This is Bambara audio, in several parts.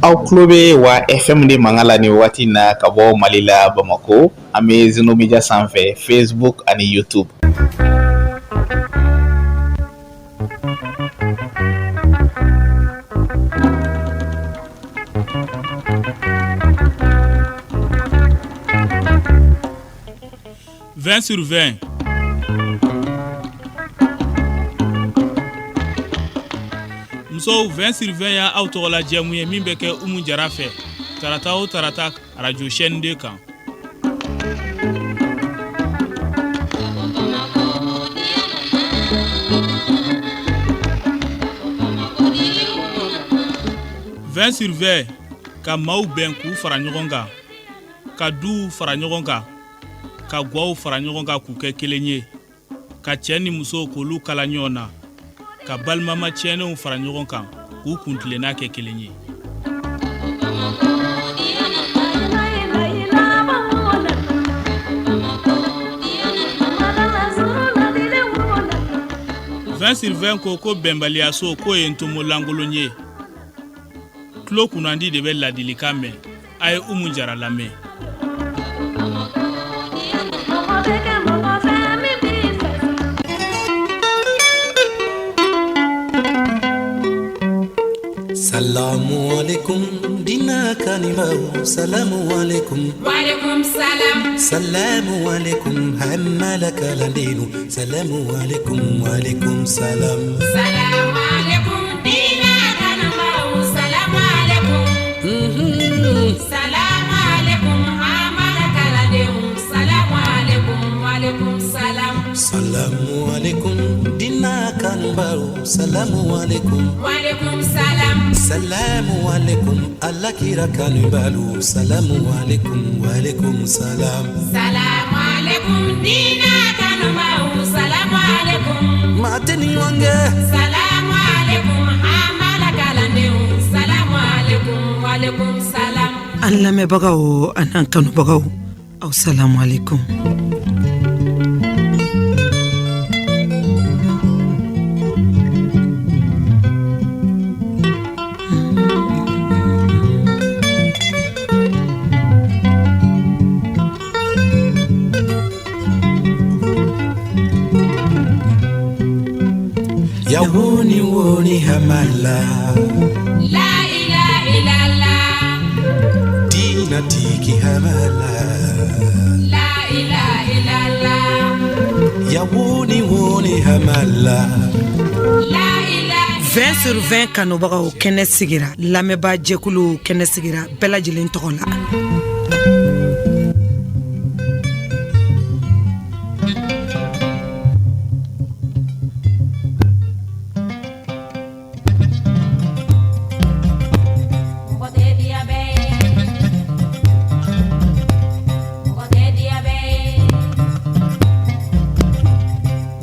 Aw tulo bɛ wa FM de mankan la nin waati in na ka bɔ Mali la Bamakɔ an bɛ Zeno Media sanfɛ Facebook ani YouTube. 20 sur 20. Musow 20 sur 20 y'aw tɔgɔla jɛmu ye min bɛ kɛ Umu Jara fɛ tarata o tarata arajo chaîne 2 kan. 20 sur 20 ka maaw bɛn k'u fara ɲɔgɔn kan ka duw fara ɲɔgɔn kan ka gwaw fara ɲɔgɔn kan k'u kɛ kelen ye ka cɛ ni muso k'olu kala ɲɔgɔn na ka balimama tiɲɛnenw fara ɲɔgɔn kan k'u kuntilenna kɛ kelen ye. 20 sur 20 ko bɛnbaliyaso k'o ye ntomo lankolon ye tulo kunnandi de bɛ ladilikan mɛn a ye Umu Jara lamɛn. Salamu alaikum dina kanubaw salamu alaikum Walaikum salam. Salamu alaikum hamala kalandenw salamu alaikum walaikum salam. Salamu alaikum dina kanubaw salamu alaikum. Salamu alaikum hamala kalandenw salamu alaikum walaikum salam. Salamu alaikum dina kanubaw salamu alaikum. Walaikum salam. Salamu alaikum ala kira kanubalu salamu alaikum walaikum salam. Salamu alaikum dina kanubaw salamu alaikum. Maa tɛ ni ɲɔgɔn kɛ. Salamu alaikum hamala kalandenw salamu alaikum walaikum salam. An lamɛnbagaw an'an kanubagaw aw salamu alaikum. Ya woni woni hamala. La ilaha illallah. Dina tiki hamala. La ilaha illallah. Ya woni woni hamala. La ilaha 20 sur 20 kanubagaw kɛnɛ sigira lamɛnbaa jɛkulu kɛnɛ sigira bɛɛ lajɛlen tɔgɔ la. Mɔgɔ tɛ diya bɛɛ ye. Mɔgɔ tɛ diya bɛɛ ye.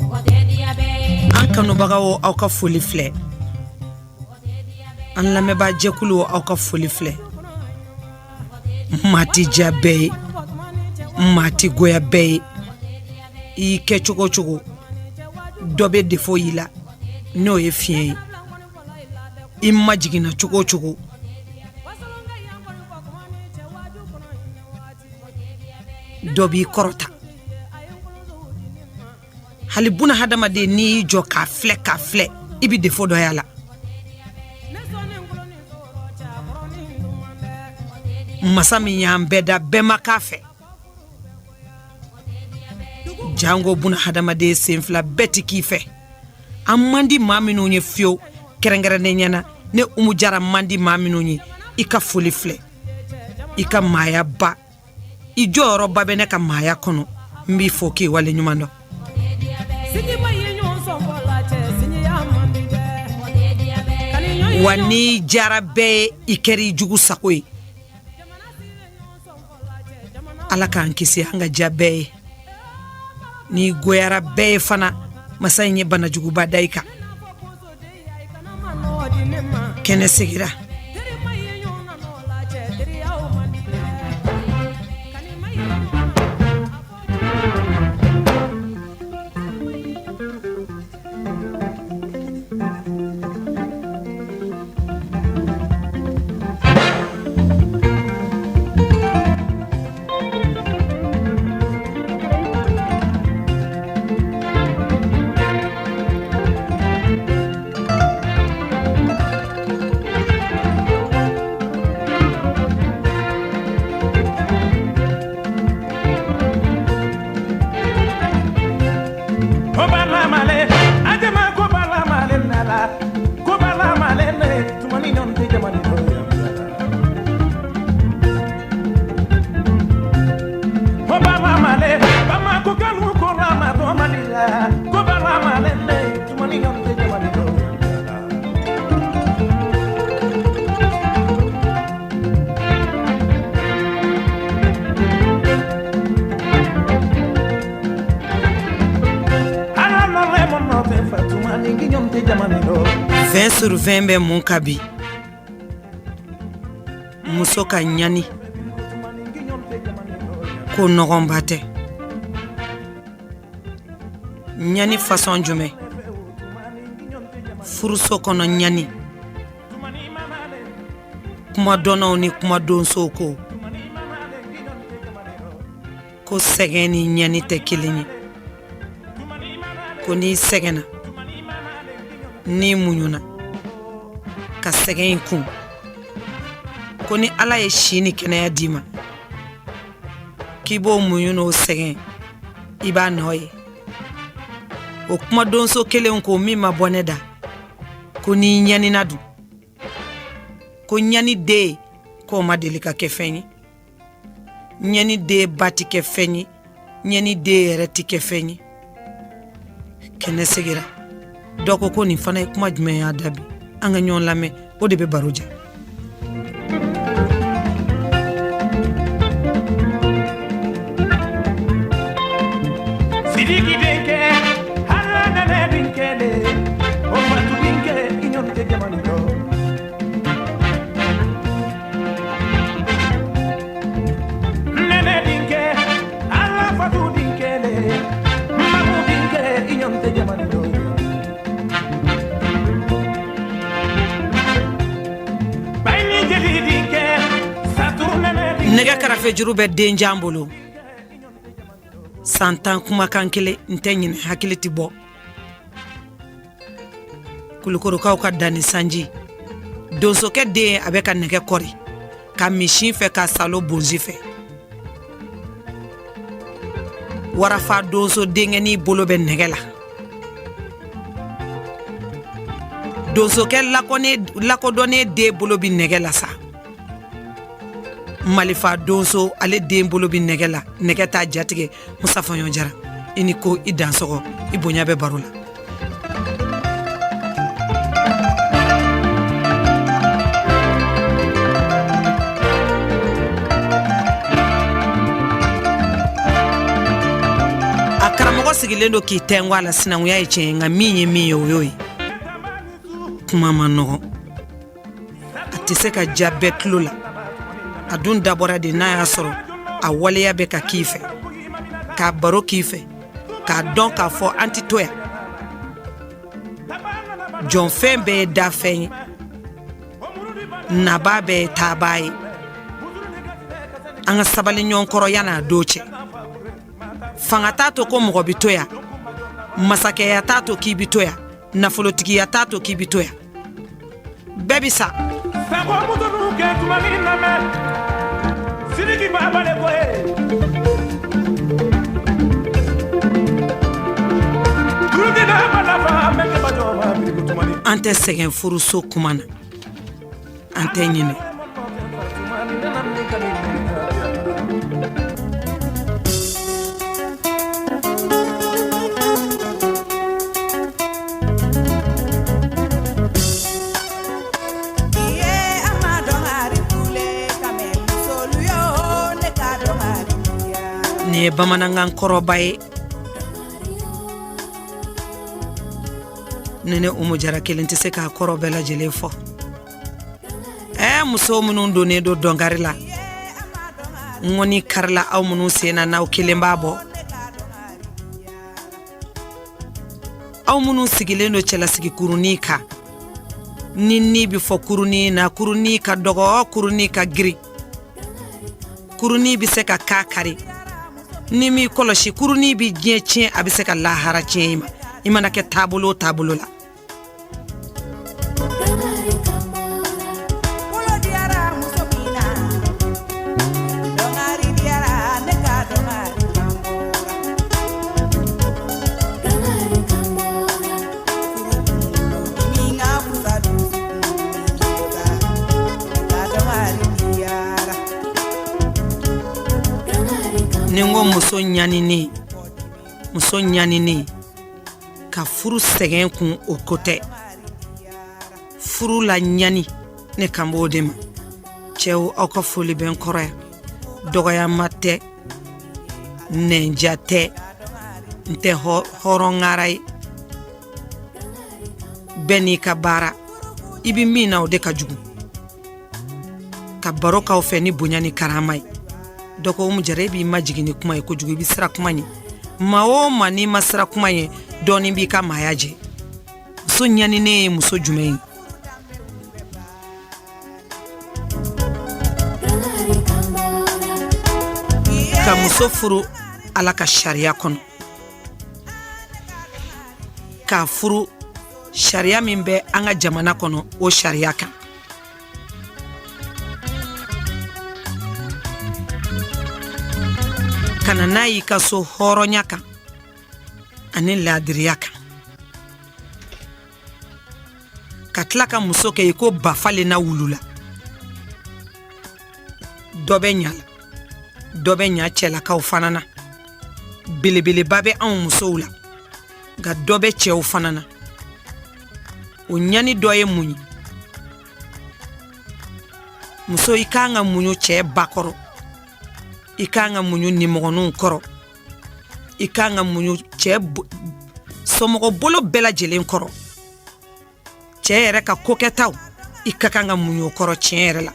Mɔgɔ tɛ diya bɛɛ ye. An kanubagaw aw ka foli filɛ an lamɛnbaa jɛkulu aw ka foli filɛ maa ti diya bɛɛ ye maa ti goya bɛɛ ye i y'i kɛ cogo o cogo dɔ bɛ defo y'i la n'o ye fiɲɛ ye i majiginna cogo o cogo dɔ b'i kɔrɔta hali buna hadamaden n'i y'i jɔ k'a filɛ k'a filɛ i bɛ defo dɔ y'a la masa min y'an bɛɛ da bɛɛ ma k'a fɛ jango buna hadamaden sen fila bɛɛ ti k'i fɛ an man di maa minnu ye fiyewu kɛrɛnkɛrɛnnenya na ne Umu Jara man di maa minnu ye i ka foli filɛ i ka maaya ba i jɔyɔrɔba bɛ ne ka maaya kɔnɔ n b'i fo k'i wale ɲuman dɔn. Wa n'i jara bɛɛ ye i kɛra i jugu sago ye ala k'an kisi an ka diya bɛɛ ye n'i goyara bɛɛ ye fana masa in ye banajuguba da i kan kɛnɛ sigira. 20 sur 20 bɛ mun kan bi? Muso ka ɲani ko nɔgɔnba tɛ. Ɲani fasɔn jumɛn? Furuso kɔnɔ ɲani, kumadɔnnaw ni kumadonsow ko ko sɛgɛn ni ɲani tɛ kelen ye, ko n'i sɛgɛnna, n'i muɲuna ka sɛgɛn in kun, ko ni Ala ye si ni kɛnɛya d'i ma, k'i b'o muɲu n'o sɛgɛn, i b'a nɔ ye. O kumadonso kelen ko min ma bɔ ne da, ko n'i ɲanina dun, ko ɲani den k'o ma deli ka kɛ fɛn ye, ɲani den ba ti kɛ fɛn ye, ɲani den yɛrɛ ti kɛ fɛn ye. Kɛnɛ sigira, dɔ ko ko nin fana ye kuma jumɛn y'a da bi? An ka ɲɔgɔn lamɛn, o de bɛ baro ja. Sidiki denkɛ ala nana denkɛ de o fatu denkɛ i ɲɔgɔn tɛ jamana dɔn. Nɛnɛ denkɛ ala fatu denkɛ de mamu denkɛ i ɲɔgɔn tɛ jamana dɔn. Bayini jeli denkɛ satu nɛnɛ denkɛ. Nɛgɛ karafe juru bɛ denjan bolo. San 10 kumakan kelen n tɛ ɲinɛ, hakili tɛ bɔ. Kulukorokaw ka danni sanji, donsokɛ den a bɛ ka nɛgɛ kɔri ka misi fɛ ka salo bonzi fɛ. Warafa donso denkɛnin bolo bɛ nɛgɛ la. Donsokɛ lakodɔnnen den bolo bɛ nɛgɛ la sa. Malifa donso ale den bolo bɛ nɛgɛ la, nɛgɛ t'a jatigɛ. Musa Faɲɔ Jara, i ni ko, i dansɔgɔ, i bonya bɛ baro la. A karamɔgɔ sigilen don k'i tɛnku a la. Sinankunya ye tiɲɛ ye, nka min ye min ye, o y'o ye. Kuma ma nɔgɔn, a tɛ se ka ja bɛɛ tulo la. A dun dabɔra de n'a y'a sɔrɔ a waleya bɛ ka k'i fɛ, k'a baro k'i fɛ, k'a dɔn k'a fɔ an tɛ to yan. Jɔnfɛn bɛɛ ye dafɛn ye, nabaa bɛɛ ye taabaa ye. An ka sabali ɲɔgɔn kɔrɔ yan'a don cɛ. Fanga t'a to ko mɔgɔ bɛ to yan, masakɛya t'a to k'i bɛ to yan, nafolotigiya t'a to k'i bɛ to yan, bɛɛ bi sa. Sago muso kɛ tuma min na mɛn Sidiki Baba de ko ye. Turukina bala fa mɛ kɛ ba jɔ ma biriku tuma ni. An tɛ sɛgɛn furuso kuma na, an tɛ ɲinɛ. Nin ye bamanankan kɔrɔba ye, ne ni Umu Jara kelen tɛ se k'a kɔrɔ bɛɛ lajɛlen fɔ. Muso minnu donnen don dɔnkari la, ŋɔni karila aw minnu sen na, n'aw kelen b'a bɔ, aw minnu sigilen don cɛlasigi kurunin kan, ni ni bɛ fɔ kurunin na, kurunin ka dɔgɔ, kurunin ka girin, kurunin bɛ se ka ka kari, ni m'i kɔlɔsi, kurunin bɛ diɲɛ tiɲɛ, a bɛ se ka lahara tiɲɛ i ma, i mana kɛ taabolo o taabolo la. Ni n ko muso ɲaninen, muso ɲaninen ka furu sɛgɛn kun, o ko tɛ. Furu la ɲani, ne kan b'o de ma. Cɛw, aw ka foli bɛ n kɔrɔ yan. Dɔgɔyama tɛ, nɛnja tɛ, n tɛ hɔrɔngara ye. Bɛɛ n'i ka baara. I bɛ min na, o de ka jugu. Ka baro k'aw fɛ ni bonya ni karama ye. Dɔ ko: "Umu Jara, e b'i majigin ni kuma ye kojugu, i bɛ siran kuma ɲɛ." Maa o maa, n'i ma siran kuma ɲɛ, dɔɔnin b'i ka maaya jɛ. Muso ɲaninen ye muso jumɛn ye? Ka muso furu Ala ka sariya kɔnɔ, k'a furu sariya min bɛ an ka jamana kɔnɔ, o sariya kan. Ka na n'a y'i ka so hɔrɔnya kan ani laadiriya kan, ka tila ka muso kɛ i ko ba falenna wulu la. Dɔ bɛ ɲa la, dɔ bɛ ɲa cɛlakaw fana na. Belebeleba bɛ anw musow la, nka dɔ bɛ cɛw fana na. O ɲani dɔ ye mun ye? Muso, i kan ka muɲu cɛ ba kɔrɔ, i kan ka muɲu nimɔgɔninw kɔrɔ, i kan ka muɲu cɛ somɔgɔ bolo bɛɛ lajɛlen kɔrɔ. Cɛ yɛrɛ ka kokɛtaw, i ka kan ka muɲu o kɔrɔ. Tiɲɛ yɛrɛ la,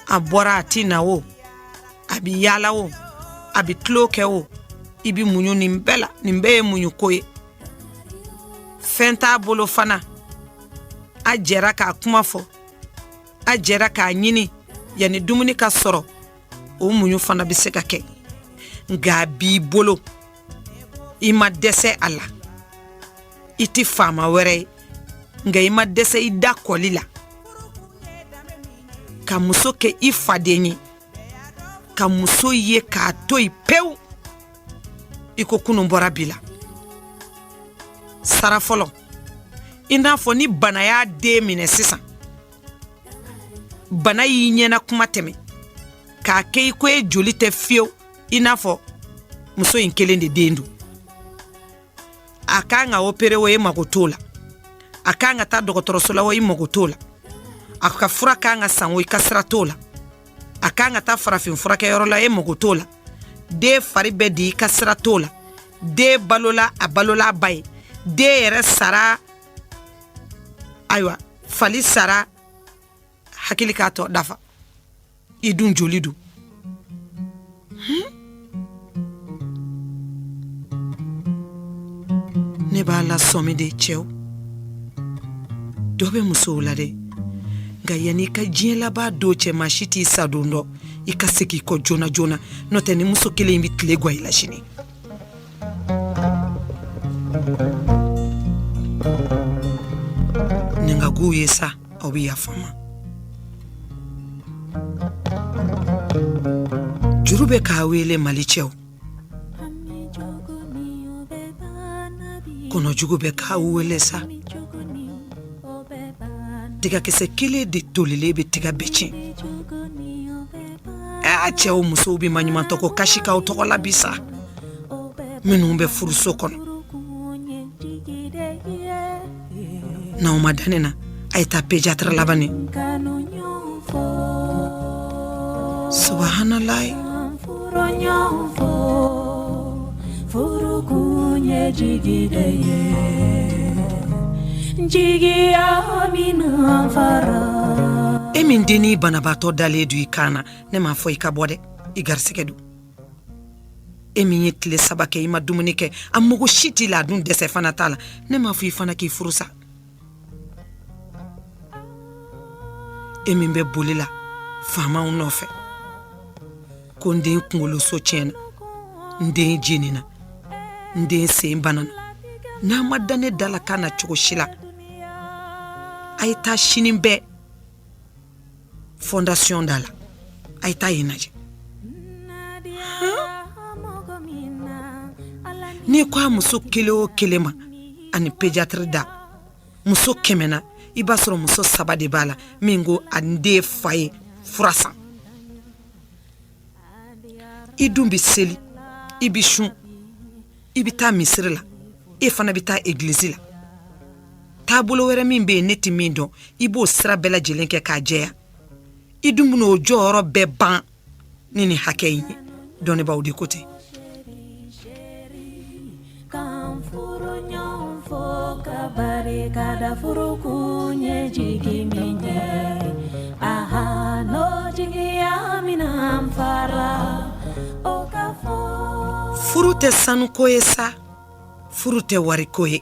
a bɔra, a ti na o, a bi yaala o, a bi tulon kɛ o, i bi muɲu nin bɛɛ la. Nin bɛɛ ye muɲu ko ye. Fɛn t'a bolo fana, a jɛra k'a kuma fɔ, a jɛra k'a ɲini yanni dumuni ka sɔrɔ, o muɲu fana bɛ se ka kɛ. Nka a b'i bolo, i ma dɛsɛ a la, i tɛ faama wɛrɛ ye, nka i ma dɛsɛ i da kɔli la. Ka muso kɛ i faden ye, ka muso ye k'a to yen pewu i ko kunun bɔra bi la. Sara fɔlɔ, i n'a fɔ ni bana y'a den minɛ sisan, bana y'i ɲɛna kuma tɛmɛ k'a kɛ i ko e joli tɛ fiyewu, i n'a fɔ muso in kelen de den don. A kan ka opere o, e mago t'o la. A kan ka taa dɔgɔtɔrɔso la o, i mago t'o la. A ka fura kan ka san o, i ka sira t'o la. A kan ka taa farafin furakɛyɔrɔ la, e mago t'o la. Den fari bɛ di, i ka sira t'o la. Den balola, a balola a ba ye. Den yɛrɛ sara, ayiwa, fali sara, hakili k'a tɔ dafa. I dun joli don? Ne b'a la sɔmi de. Cɛw, dɔ bɛ musow la dɛ, nka yanni i ka diɲɛ laban don cɛ, maa si t'i sa don dɔn. I ka segin i kɔ joona joona, n'o tɛ ni muso kelen in bɛ tile gwan i la sini. Nin ka guw ye sa, aw bɛ yafa n ma. Juru bɛ k'a wele. Mali cɛw, kɔnɔjugu bɛ k'a wele sa. Tigakisɛ kelen de tolilen bɛ tiga bɛɛ tiɲɛ. Aa cɛw, musow bɛ maɲumantɔ ko kasi k'aw tɔgɔ la bi sa, minnu bɛ furuso kɔnɔ. N'aw ma da ne na, a ye taa pédiatre laban. Subahanallahi. E min dennin banabaatɔ dalen don i kan na, ne m'a fɔ i ka bɔ dɛ, i garisɛgɛ don. E min ye tile 3 kɛ i ma dumuni kɛ, a mago si t'i la, a dun dɛsɛ fana t'a la, ne m'a fɔ i fana k'i furu sa. E min bɛ boli la faamaw nɔfɛ ko n den kunkoloso tiɲɛna, n den jenina, n den sen banana, n'a ma da ne da la k'a na cogo si la, a ye taa sini bɛɛ fondation da la, a ye taa yen lajɛ. N'i ko a muso kelen o kelen ma ani pédiatre da, muso 100 na, i b'a sɔrɔ muso saba de b'a la min ko a n den fa ye fura san. I dun bɛ seli, i bɛ sun, i bɛ taa misiri la, e fana bɛ taa egilizi la. Taabolo wɛrɛ min bɛ yen, ne tɛ min dɔn, i b'o sira bɛɛ lajɛlen kɛ k'a jɛya. I dun bɛn'o jɔyɔrɔ bɛɛ ban ni nin hakɛ in ye. Dɔnnibaaw de ko ten. ye ka da furukun ye jigi min ye aha n'o jigiya min an fara o ka fɔ. Furu tɛ sanuko ye sa, furu tɛ wariko ye,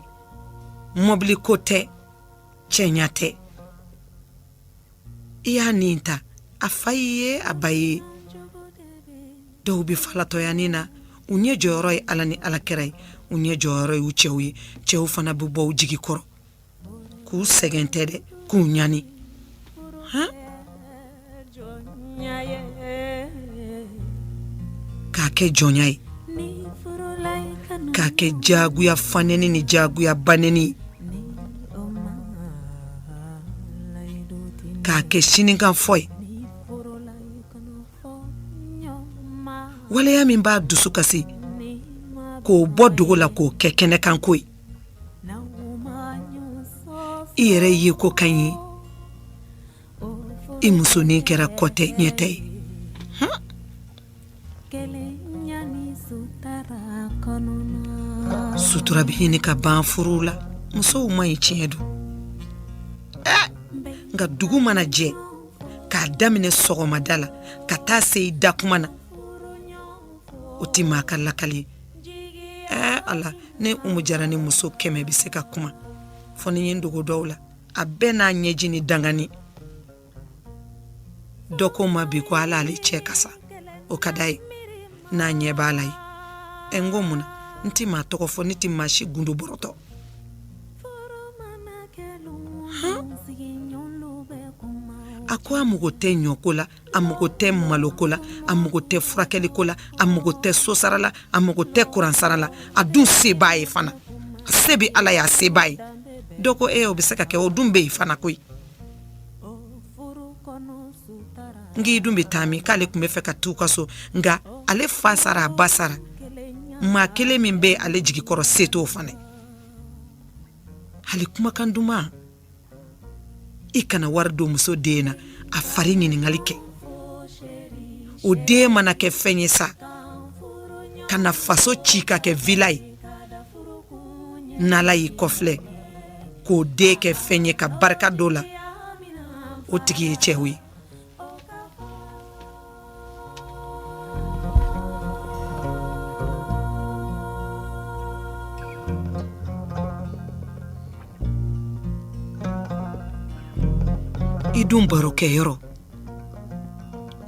mɔbiliko tɛ, cɛɲa tɛ. I y'a nin ta a fa y'i ye, a ba ye. Dɔw bɛ falatɔyanin na, u ɲɛ jɔyɔrɔ ye Ala ni Ala kira ye, u ɲɛ jɔyɔrɔ y'u cɛw ye. Cɛw fana bɛ bɔ u jigi kɔrɔ k'u sɛgɛn tɛ dɛ, k'u ɲani. Han, k'a kɛ jɔnya ye, k'a kɛ jagoya fanɛni ni jagoya banɛni, k'a kɛ sinikan fɔ ye. Waleya min b'a dusu kasi k'o bɔ dogo la k'o kɛ kɛnɛkanko ye. I yɛrɛ ye ko ka ɲi, i musonin kɛra kɔ tɛ ɲɛ tɛ ye. Sutura bɛ ɲini ka ban furuw la, musow man ɲi, tiɲɛ don. Nka dugu mana jɛ, k'a daminɛ sɔgɔmada la ka taa se i da kuma na, o ti maa ka lakali. Ala, ne Umu Jara ni muso 100 bɛ se ka kuma, fo ni n ye n dogo dɔw la, a bɛɛ n'a ɲɛji ni dangani. Dɔ ko ma bi ko ala ale cɛ kasa, o ka d'a ye n'a ɲɛ b'a la ye. N ko mun na n ti maa tɔgɔ fɔ, ne ti maa si gundo bɔrɔtɔ. A ko a mago tɛ ɲɔko la, a mago tɛ maloko la, a mago tɛ furakɛliko la, a mago tɛ sosara la, a mago tɛ kuransara la. A dun se b'a ye fana, a se bɛ Ala ye, a se b'a ye. Dɔ ko o bɛ se ka kɛ, o dun bɛ yen fana koyi. N k'i dun bɛ taa min? K'ale tun bɛ fɛ ka t'u ka so, nka ale fa sara, a ba sara, maa kelen min bɛ ale jigi kɔrɔ se t'o fana ye. Hali kumakan duman, i kana wari don muso den na, a fari ɲininkali kɛ. O den mana kɛ fɛn ye sa, ka na faso ci ka kɛ vila ye, n'Ala y'i kɔfilɛ k'o den kɛ fɛn ye ka barika don la, o tigi ye cɛw ye. I dun barokɛyɔrɔ,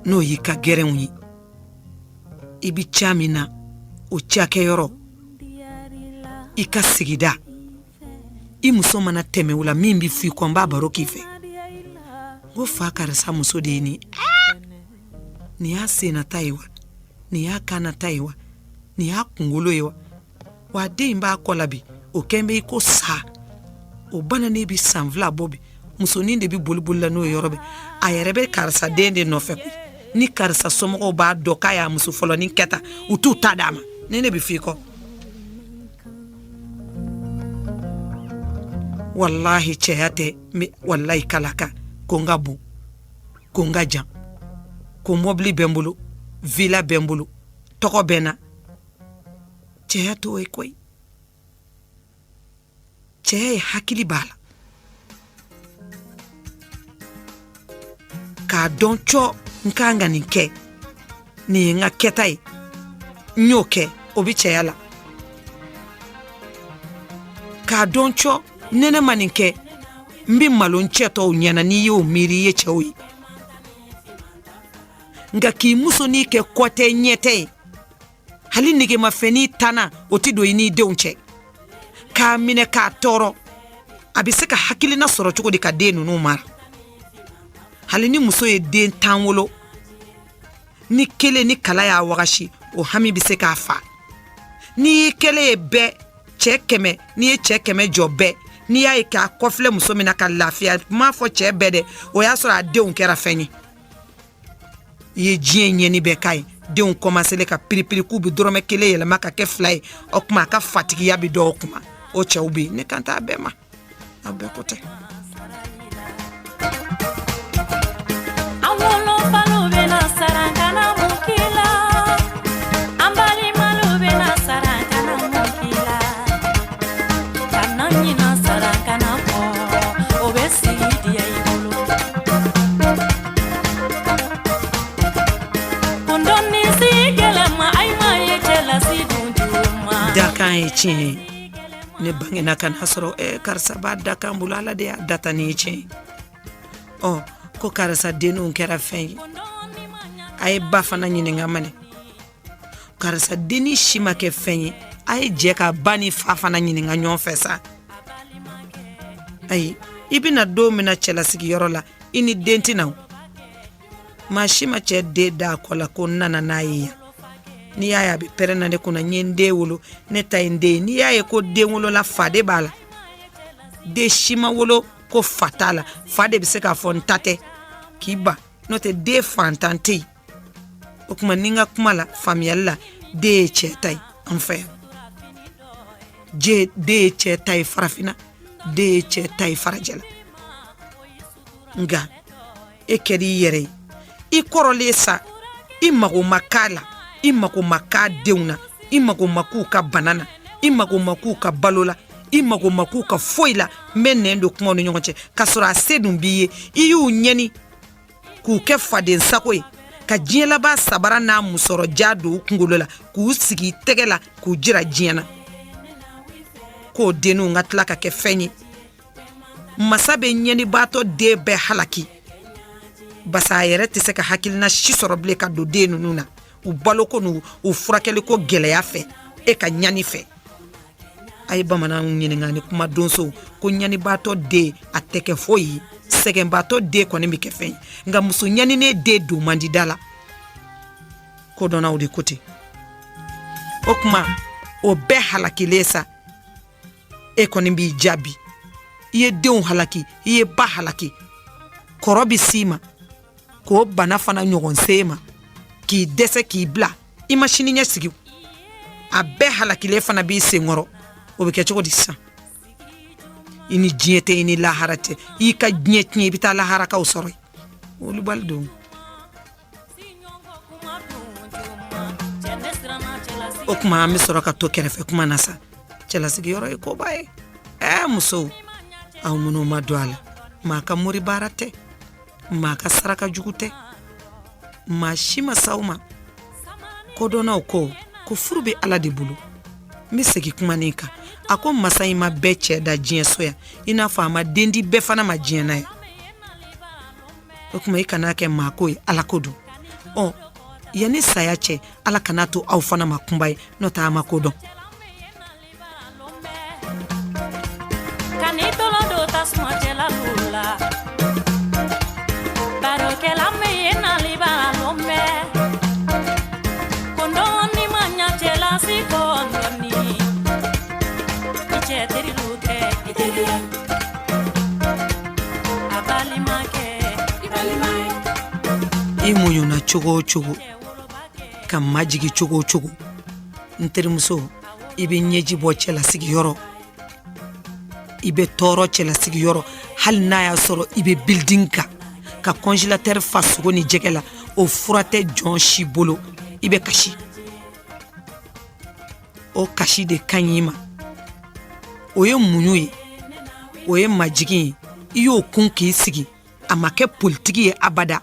n'o y'i ka gɛrɛnw ye, i bɛ ca min na, o cakɛyɔrɔ, i ka sigida, i muso mana tɛmɛ o la, min bɛ f'i kɔ, n b'a baro k'i fɛ. N ko fa karisa muso de ye nin, nin y'a sennata ye wa, nin y'a kannata ye wa, nin y'a kunkolo ye wa, wa den in b'a kɔ la bi, o kɛn bɛ i ko sa. O bananen bɛ san 2 bɔ bi, musonin de bɛ boli boli la n'o yɔrɔ bɛɛ. A yɛrɛ bɛ karisa den de nɔfɛ koyi. Ni karisa somɔgɔw b'a dɔn k'a y'a muso fɔlɔnin kɛ tan, u t'u ta d'a ma. Ni ne bɛ f'i kɔ, walahi cɛya tɛ, walahi kala kan ko n ka bon, ko n ka jan, ko mɔbili bɛ n bolo, villa bɛ n bolo, tɔgɔ bɛ n na. Cɛya t'o ye koyi. Cɛya ye hakili b'a la k'a dɔn cɔ n kan ka nin kɛ, nin ye n ka kɛta ye, n y'o kɛ, o bɛ cɛya la. K'a dɔn cɔ ni ne ma nin kɛ, n bɛ malo n cɛ tɔw ɲɛna. N'i y'o miiri, i ye cɛw ye. Nka k'i musonin kɛ kɔ tɛ ɲɛ tɛ ye, hali negemafɛnnin tanna o tɛ don i n'i denw cɛ, k'a minɛ k'a tɔɔrɔ, a bɛ se ka hakilina sɔrɔ cogo di ka den ninnu mara? Hali ni muso ye den 10 wolo, ni kelen ni kala y'a wagasi, o hami bɛ se k'a fa. N'i y'i kɛlen ye bɛɛ cɛ 100, n'i ye cɛ 100 jɔ bɛɛ, n'i y'a ye k'a kɔfilɛ muso min na ka lafiya, n m'a fɔ cɛ bɛɛ dɛ, o y'a sɔrɔ a denw kɛra fɛn ye. I ye diɲɛ ɲɛni bɛɛ k'a ye, denw kɔmasele ka piripiri k'u bɛ dɔrɔmɛ kelen yɛlɛma ka kɛ 2 ye, o tuma a ka fatigiya bɛ dɔw kuma. O cɛw bɛ yen, ne kan t'a bɛɛ ma, a bɛɛ ko tɛ. An wolofalu bɛna sara kana mun k'i la, an balimalu bɛna sara kana mun k'i la, kana ɲina sara kana. Kan ye tiɲɛ ye, ne bangena ka n'a sɔrɔ karisa b'a da kan bolo, Ala de y'a data nin ye tiɲɛ ye. Ɔ ko karisa denninw kɛra fɛn ye, a ye ba fana ɲininka manɛ, karisa denni si ma kɛ fɛn ye, a ye jɛ ka ba ni fa fana ɲininka ɲɔgɔn fɛ sa. Ayi, i bɛna don min na cɛlasigiyɔrɔ la, i ni den tɛ na o. Maa si ma cɛ den da a kɔ la ko n nana n'a ye yan. N'i y'a ye a bɛ pɛrɛn na ne kunna, n ye n den wolo, ne ta ye n den ye. N'i y'a ye ko den wolola, fa de b'a la. Den si ma wolo ko fa t'a la, fa de bɛ se k'a fɔ n ta tɛ k'i ban, n'o tɛ den fantan tɛ yen. O tuma ni n ka kuma la faamuyali la, den ye cɛ ta ye an fɛ yan, den ye cɛ ta ye farafinna, den ye cɛ ta ye farajɛla. Nka e kɛra i yɛrɛ ye, i kɔrɔlen sa, i mago ma k'a la, i mago ma k'a denw na, i mago ma k'u ka bana na, i mago ma k'u ka balo la, i mago ma k'u ka foyi la. N bɛ nɛn don kumaw ni ɲɔgɔn cɛ, k'a sɔrɔ a se dun b'i ye. I y'u ɲɛni k'u kɛ faden sago ye, ka diɲɛ laban sabara n'a musɔrɔ ja don u kunkolo la, k'u sigi i tɛgɛ la, k'u jira diɲɛ na k'o denninw ka tila ka kɛ fɛn ye. Masa bɛ ɲɛnibaatɔ den bɛɛ halaki, basa a yɛrɛ tɛ se ka hakilina si sɔrɔ bilen ka don den ninnu na, u baloko n'u u furakɛliko gɛlɛya fɛ, e ka ɲani fɛ. A ye bamananw ɲininka ni kuma donsow ko ɲanibaatɔ den a tɛ kɛ foyi ye, sɛgɛnbaatɔ den kɔni bɛ kɛ fɛn ye, nka muso ɲaninen den don man di da la. Kodɔnnaw de ko ten. O tuma o bɛɛ halakilen sa, e kɔni b'i jaabi, i ye denw halaki, i ye ba halaki. Kɔrɔ bɛ s'i ma k'o bana fana ɲɔgɔn se ma, k'i dɛsɛ k'i bila, i ma sini ɲɛ sigi. A bɛɛ halakilen fana b'i senkɔrɔ, o bɛ kɛ cogo di sisan? I ni diɲɛ tɛ, i ni lahara tɛ, i ka diɲɛ tiɲɛ, i bɛ taa laharakaw sɔrɔ yen. Wolobali don. O tuma an bɛ sɔrɔ ka to kɛrɛfɛ kuma na sa. Cɛlasigiyɔrɔ ye koba ye. Ɛɛ musow, aw minnu ma don a la, maa ka mori baara tɛ, maa ka saraka jugu tɛ, maa si ma s'aw ma. Kodɔnnaw ko ko furu bɛ Ala de bolo. N bɛ segin kuma nin kan. A ko masa in ma bɛɛ cɛ da diɲɛ so yan, i n'a fɔ a ma den di bɛɛ fana ma diɲɛ na yan. O tuma i kan'a kɛ maa ko ye, Ala ko don. Ɔ yanni saya cɛ, Ala kan'a to aw fana ma kunba ye, n'o tɛ a ma ko dɔn. I muɲuna cogo o cogo, ka majigi cogo o cogo, n terimuso, i bɛ ɲɛji bɔ cɛlasigiyɔrɔ, i bɛ tɔɔrɔ cɛlasigiyɔrɔ, hali n'a y'a sɔrɔ i bɛ building kan ka congélateur fa sogo ni jɛgɛ la, o fura tɛ jɔn si bolo, i bɛ kasi. O kasi de ka ɲi i ma, o ye muɲu ye, o ye majigin ye. I y'o kun k'i sigi, a ma kɛ politiki ye abada.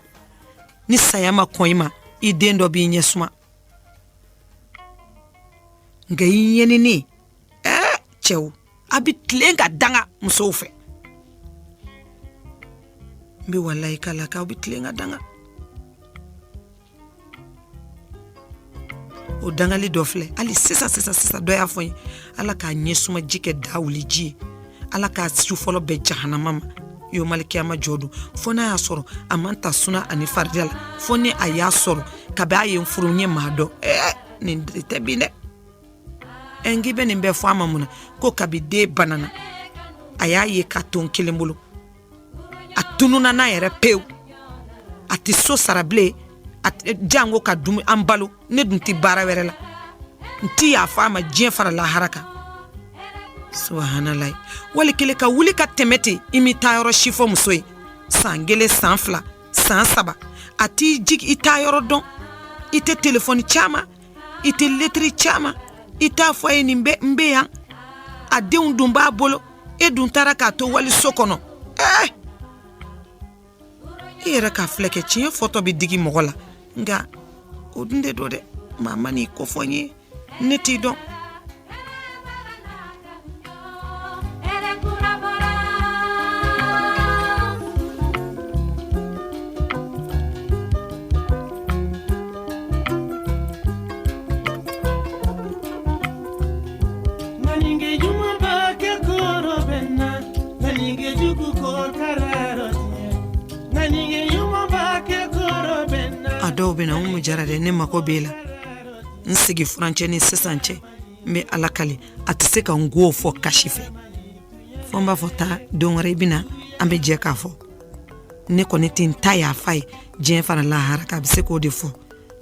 Ni saya ma kɔn i ma, i den dɔ b'i ɲɛ suma. Nka i ɲɛninen, ɛɛ cɛw, a bɛ tilen ka danga musow fɛ. N bɛ walayi k'a la k'aw bɛ tilen ka danga. O dangali dɔ filɛ hali sisan sisan sisan, dɔ y'a fɔ n ye, Ala k'a ɲɛ suma ji kɛ da wuli ji ye, Ala k'a su fɔlɔ bɛn jahanama ma yomalikiyama jɔ don, fo n'a y'a sɔrɔ a man ta suna ani farida la, fo ni a y'a sɔrɔ kabi a ye n furu n ye maa dɔn. Ɛɛ nin tɛ bin dɛ. Ɛ n k'i bɛ nin bɛɛ fɔ a ma mun na? Ko kabi den banana a y'a ye k'a to n kelen bolo, a tununna n'a yɛrɛ pewu, a tɛ so sara bilen, jango ka dumuni an balo, ne dun tɛ baara wɛrɛ la, n ti yafa a ma diɲɛ fara lahara kan. Subahanalayi, wali kelen ka wuli ka tɛmɛ ten, i m'i taa yɔrɔ si fɔ muso ye, san kelen, san fila, san saba, a t'i jigi, i taa yɔrɔ dɔn, i tɛ telefɔni ci a ma, i tɛ letiri ci a ma, i t'a fɔ a ye nin bɛ n bɛ yan, a denw dun b'a bolo, e dun taara k'a to waliso kɔnɔ. Ɛɛ i yɛrɛ k'a filɛ kɛ, tiɲɛ fɔtɔ bɛ digi mɔgɔ la, nka o dun de don dɛ, maa ma n'i kofɔ n ye, ne t'i dɔn. dɔw bɛ na, Umu Jara dɛ, ne mako b'e la, n sigi furancɛ ni sisan cɛ, n bɛ Ala kali, a tɛ se ka n ko fɔ kasi fɛ, fo n b'a fɔ taa don wɛrɛ i bɛ na, an bɛ jɛ k'a fɔ. Ne kɔni tɛ n ta yafa ye diɲɛ fara lahara kan. A bɛ se k'o de fɔ.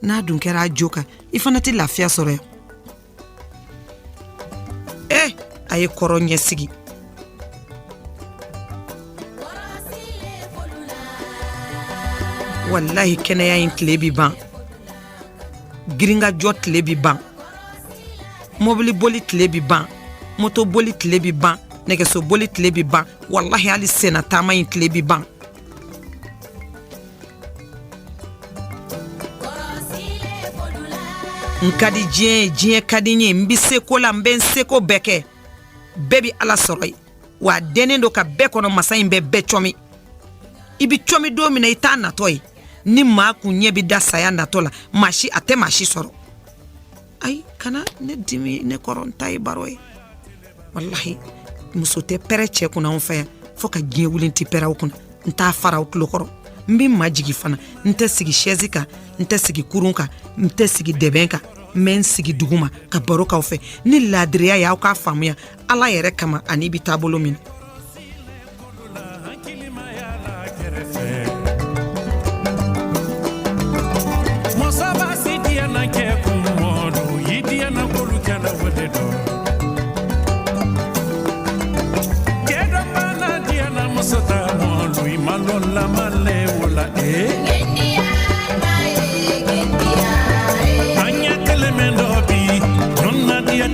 N'a dun kɛra a jo kan, i fana tɛ lafiya sɔrɔ yan. Ɛ, a ye kɔrɔ ɲɛsigi. Walahi, kɛnɛya in tile bi ban, girinkajɔ tile bi ban, mobili boli tile bi ban, moto boli tile bi ban, nɛgɛso boli tile bi ban, walahi hali senna taama in tile bi ban. N ka di diɲɛ ye, diɲɛ ka di n ye, n bɛ se ko la, n bɛ n seko bɛɛ kɛ. Bɛɛ bɛ Ala sɔrɔ yen, wa a dɛnnen don ka bɛɛ kɔnɔ. Masa in bɛ bɛɛ cɔmi. I bɛ cɔmi don min na, i t'a natɔ ye. Ni maa kun ɲɛ bɛ da saya natɔ la, maa si a tɛ maa si sɔrɔ. Ayi, kana ne dimi, ne kɔrɔ, n ta ye baro ye. Walahi, muso tɛ pɛrɛ cɛ kunna anw fɛ yan fo ka diɲɛ wuli. N tɛ pɛrɛ aw kunna, n t'a fara aw tulo kɔrɔ, n bɛ majigi fana. N tɛ sigi sɛzi kan, n tɛ sigi kurun kan, n tɛ sigi dɛbɛn kan, n bɛ n sigi duguma ka baro k'aw fɛ ni laadiriya ye. Aw k'a faamuya Ala yɛrɛ kama ani bɛ taabolo min na.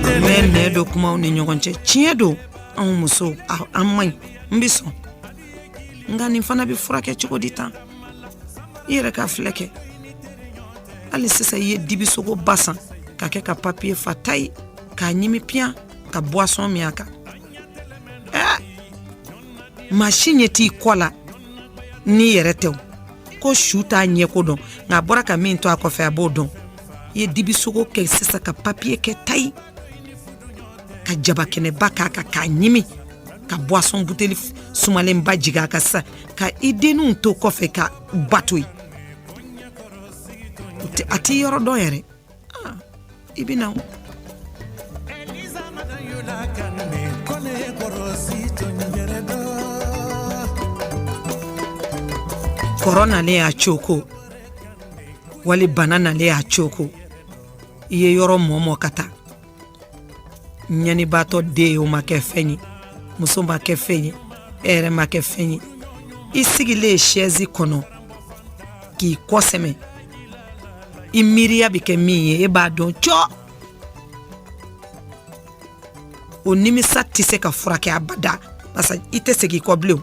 N bɛ nɛ don kumaw ni ɲɔgɔn cɛ. Tiɲɛ don, anw musow an man ɲi, n bɛ sɔn, nka nin fana bɛ furakɛ cogo di tan? I yɛrɛ ka filɛ kɛ, hali sisan i ye dibisogo ba san ka kɛ ka papiye fa ta ye k'a ɲimi piyan ka boisson min a kan. Ɛɛ, maa si ɲɛ t'i kɔ la n'i yɛrɛ tɛ. O ko su t'a ɲɛko dɔn, nka a bɔra ka min to a kɔfɛ, a b'o dɔn. I ye dibisogo kɛ sisan ka papiye kɛ tayi ka jabakɛnɛba k'a kan k'a ɲimi ka boisson buteli sumalenba jigin a kan sisan, ka i denninw to kɔfɛ ka ba to yen, a t'i yɔrɔ dɔn yɛrɛ. I bɛ na. Kɔrɔ nalen y'a coko, wali bana nalen y'a coko, i ye yɔrɔ mɔmɔ ka taa. Ɲanibaatɔ den ye, o ma kɛ fɛn ye, muso ma kɛ fɛn ye, e yɛrɛ ma kɛ fɛn ye. I sigilen sɛzi kɔnɔ k'i kɔ sɛmɛ, i miiriya bɛ kɛ min ye, e b'a dɔn cɔ. O nimisa tɛ se ka furakɛ abada, parce que i tɛ segin i kɔ bilen.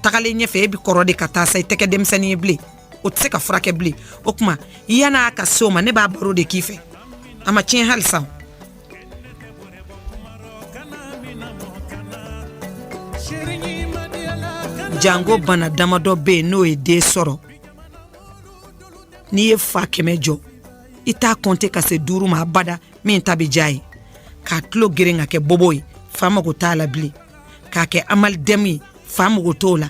Tagalen ɲɛfɛ, e bɛ kɔrɔ de ka taa sa, i tɛ kɛ denmisɛnnin ye bilen. O tɛ se ka furakɛ bilen. O tuma, yan'a ka se o ma, ne b'a baro de k'i fɛ. A ma tiɲɛ halisa. Jango bana damadɔ bɛ yen, n'o ye den sɔrɔ, n'i ye fa 100 jɔ, i t'a kɔnte ka se 5 ma abada min ta bɛ diya ye. K'a tulo geren ka kɛ bobo ye, fa mago t'a la bilen. K'a kɛ amalidɛmu ye, fa mago t'o la.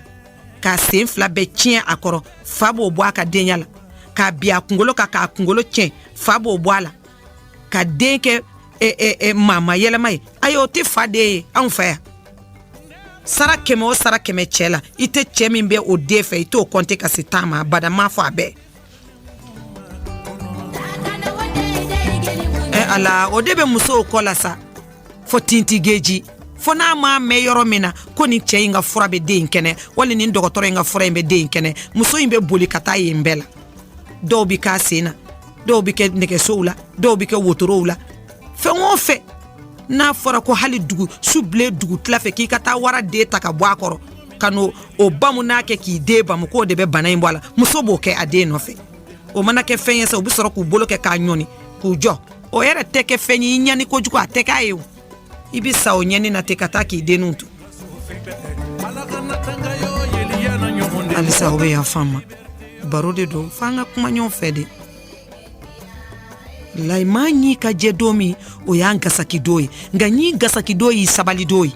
K'a sen fila bɛɛ tiɲɛ a kɔrɔ, fa b'o bɔ a ka denya la. K'a bin a kunkolo kan k'a kunkolo tiɲɛ, fa b'o bɔ a la. Ka den kɛ e, e, e, maama yɛlɛma ye, ayi, o tɛ fa den ye anw fɛ yan. Sara 100 o sara 100 cɛ la, i tɛ cɛ min bɛ o den fɛ, i t'o kɔnte ka se 10 ma abada. M'a fɔ a bɛɛ. Ɛ ala, o de bɛ musow kɔ la sa fo tintigeji, fo n'a m'a mɛn yɔrɔ min na ko nin cɛ in ka fura bɛ den in kɛnɛ, wali nin dɔgɔtɔrɔ in ka fura in bɛ den in kɛnɛ, muso in bɛ boli ka taa yen bɛɛ la. Dɔw bɛ k'a sen na, dɔw bɛ kɛ nɛgɛsow la, dɔw bɛ kɛ wotorow la, fɛn o fɛn. N'a fɔra ko hali dugu su bilen dugu tila fɛ k'i ka taa wara den ta ka bɔ a kɔrɔ ka n'o o bamu n'a kɛ k'i den bamu, k'o de bɛ bana in bɔ a la, muso b'o kɛ a den nɔfɛ. O mana kɛ fɛn ye sa, u bɛ sɔrɔ k'u bolo kɛ k'a ɲɔni k'u jɔ. O yɛrɛ tɛ kɛ fɛn ye. I ɲani kojugu, a tɛ k'a ye o. I bɛ sa o ɲɛni na ten ka taa k'i denninw to. Halisa o bɛ yafa n ma, baro de don, f'an ka kuma ɲɔgɔn fɛ de. Layi, maa ɲi ka jɛ don min, o y'an gasaki don ye, nka ɲi gasaki don y'i sabali don ye.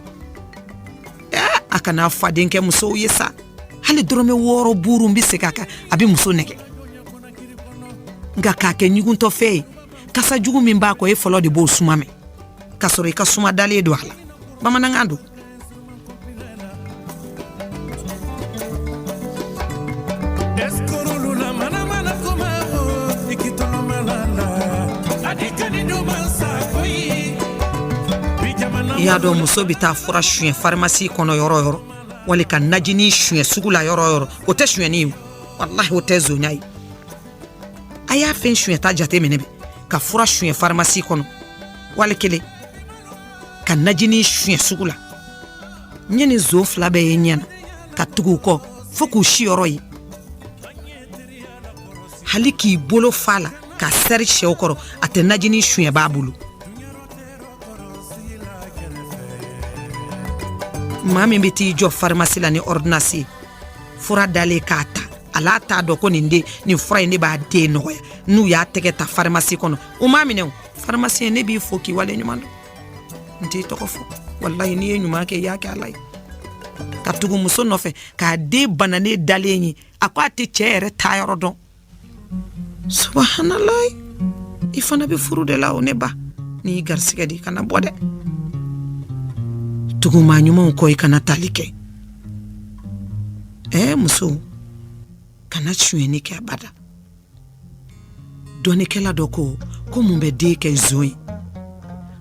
Ɛɛ, a kana faden kɛ musow ye sa. Hali dɔrɔmɛ 6 buuru, n bɛ segin a kan, a bɛ muso nɛgɛ. Nka k'a kɛ ɲuguntɔfɛn ye, kasa jugu min b'a kɔ, e fɔlɔ de b'o suma mɛn, k'a sɔrɔ i ka suma dalen don a la. Bamanankan don. I y'a dɔn, muso bɛ taa fura suɲɛ farimasi kɔnɔ yɔrɔ yɔrɔ, wali ka najini suɲɛ sugu la yɔrɔ yɔrɔ, o tɛ suɲɛni ye, walahi, o tɛ zonya ye. A y'a fɛn suɲɛta jate minɛ bi, ka fura suɲɛ farimasi kɔnɔ, wali kelen ka najini suɲɛ sugu la. N ye nin zon fila bɛɛ ye ɲɛ na, ka tugu u kɔ fo k'u siyɔrɔ ye, hali k'i bolo fa la ka sɛri sɛw kɔrɔ, a tɛ najini suɲɛ b'a bolo. Maa min bɛ t'i jɔ farimasi la ni ɔridinasi ye, fura dalen k'a ta, a l'a t'a dɔn ko nin den, nin fura in ne b'a den nɔgɔya. N'u y'a tɛgɛ ta farimasi kɔnɔ, u m'a minɛ. O farimasiyɛn, ne b'i fo k'i wale ɲuman dɔn. N t'i tɔgɔ fɔ, walahi, n'i ye ɲuman kɛ, i y'a kɛ Ala ye. Ka tugu muso nɔfɛ k'a den bananen dalen ye, a ko a tɛ cɛ yɛrɛ taa yɔrɔ dɔn. Subahanallahi, i fana bɛ furu de la o. Ne ba, n'i y'i garisigɛ di, i kana bɔ dɛ. Tugu maa ɲumanw kɔ, i kana tali kɛ. Ɛɛ muso, kana sonyɛni kɛ abada. Dɔnnikɛla dɔ ko ko mun bɛ den kɛ zon ye?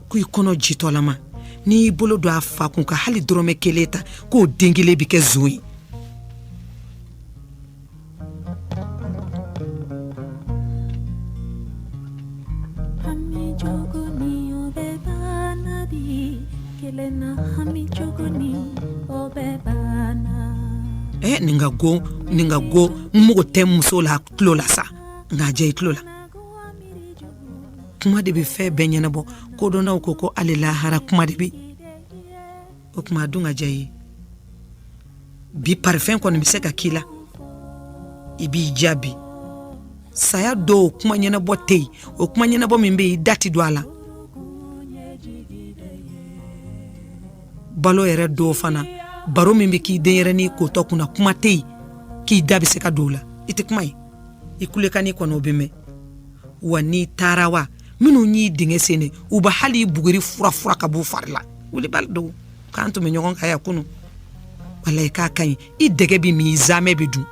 Ko i kɔnɔ jitɔlama, n'i y'i bolo don a fa kun ka hali dɔrɔmɛ kelen ta, k'o den kelen bɛ kɛ zon ye. Nin ka go, nin ka go, n mago tɛ muso la tulo la sa, nka jɛ i tulo la. Kuma de bɛ fɛn bɛɛ ɲɛnabɔ. Kodɔnnaw ko ko hali lahara kuma de bɛ. O tuma a dun ka diya i ye bi, parifɛn kɔni bɛ se ka k'i la, i b'i jaabi. Saya dɔw kuma ɲɛnabɔ tɛ yen. O kuma ɲɛnabɔ min bɛ yen, i da tɛ don a la. Balo yɛrɛ dɔw fana, baro min bɛ k'i denyɛrɛnin kotɔ kunna, kuma tɛ yen k'i da bɛ se ka don o la. I tɛ kuma ye, i kulekanni kɔnɔ o bɛ mɛn. Wa n'i taara, wa minnu y'i dingɛ sen de, u bɛ hali buguri fura fura ka b'u fari la. Wulibali don k'an tun bɛ ɲɔgɔn kan yan kunun, walayi, k'a ka ɲi. I dɛgɛ bɛ min, i zamɛ bɛ dun.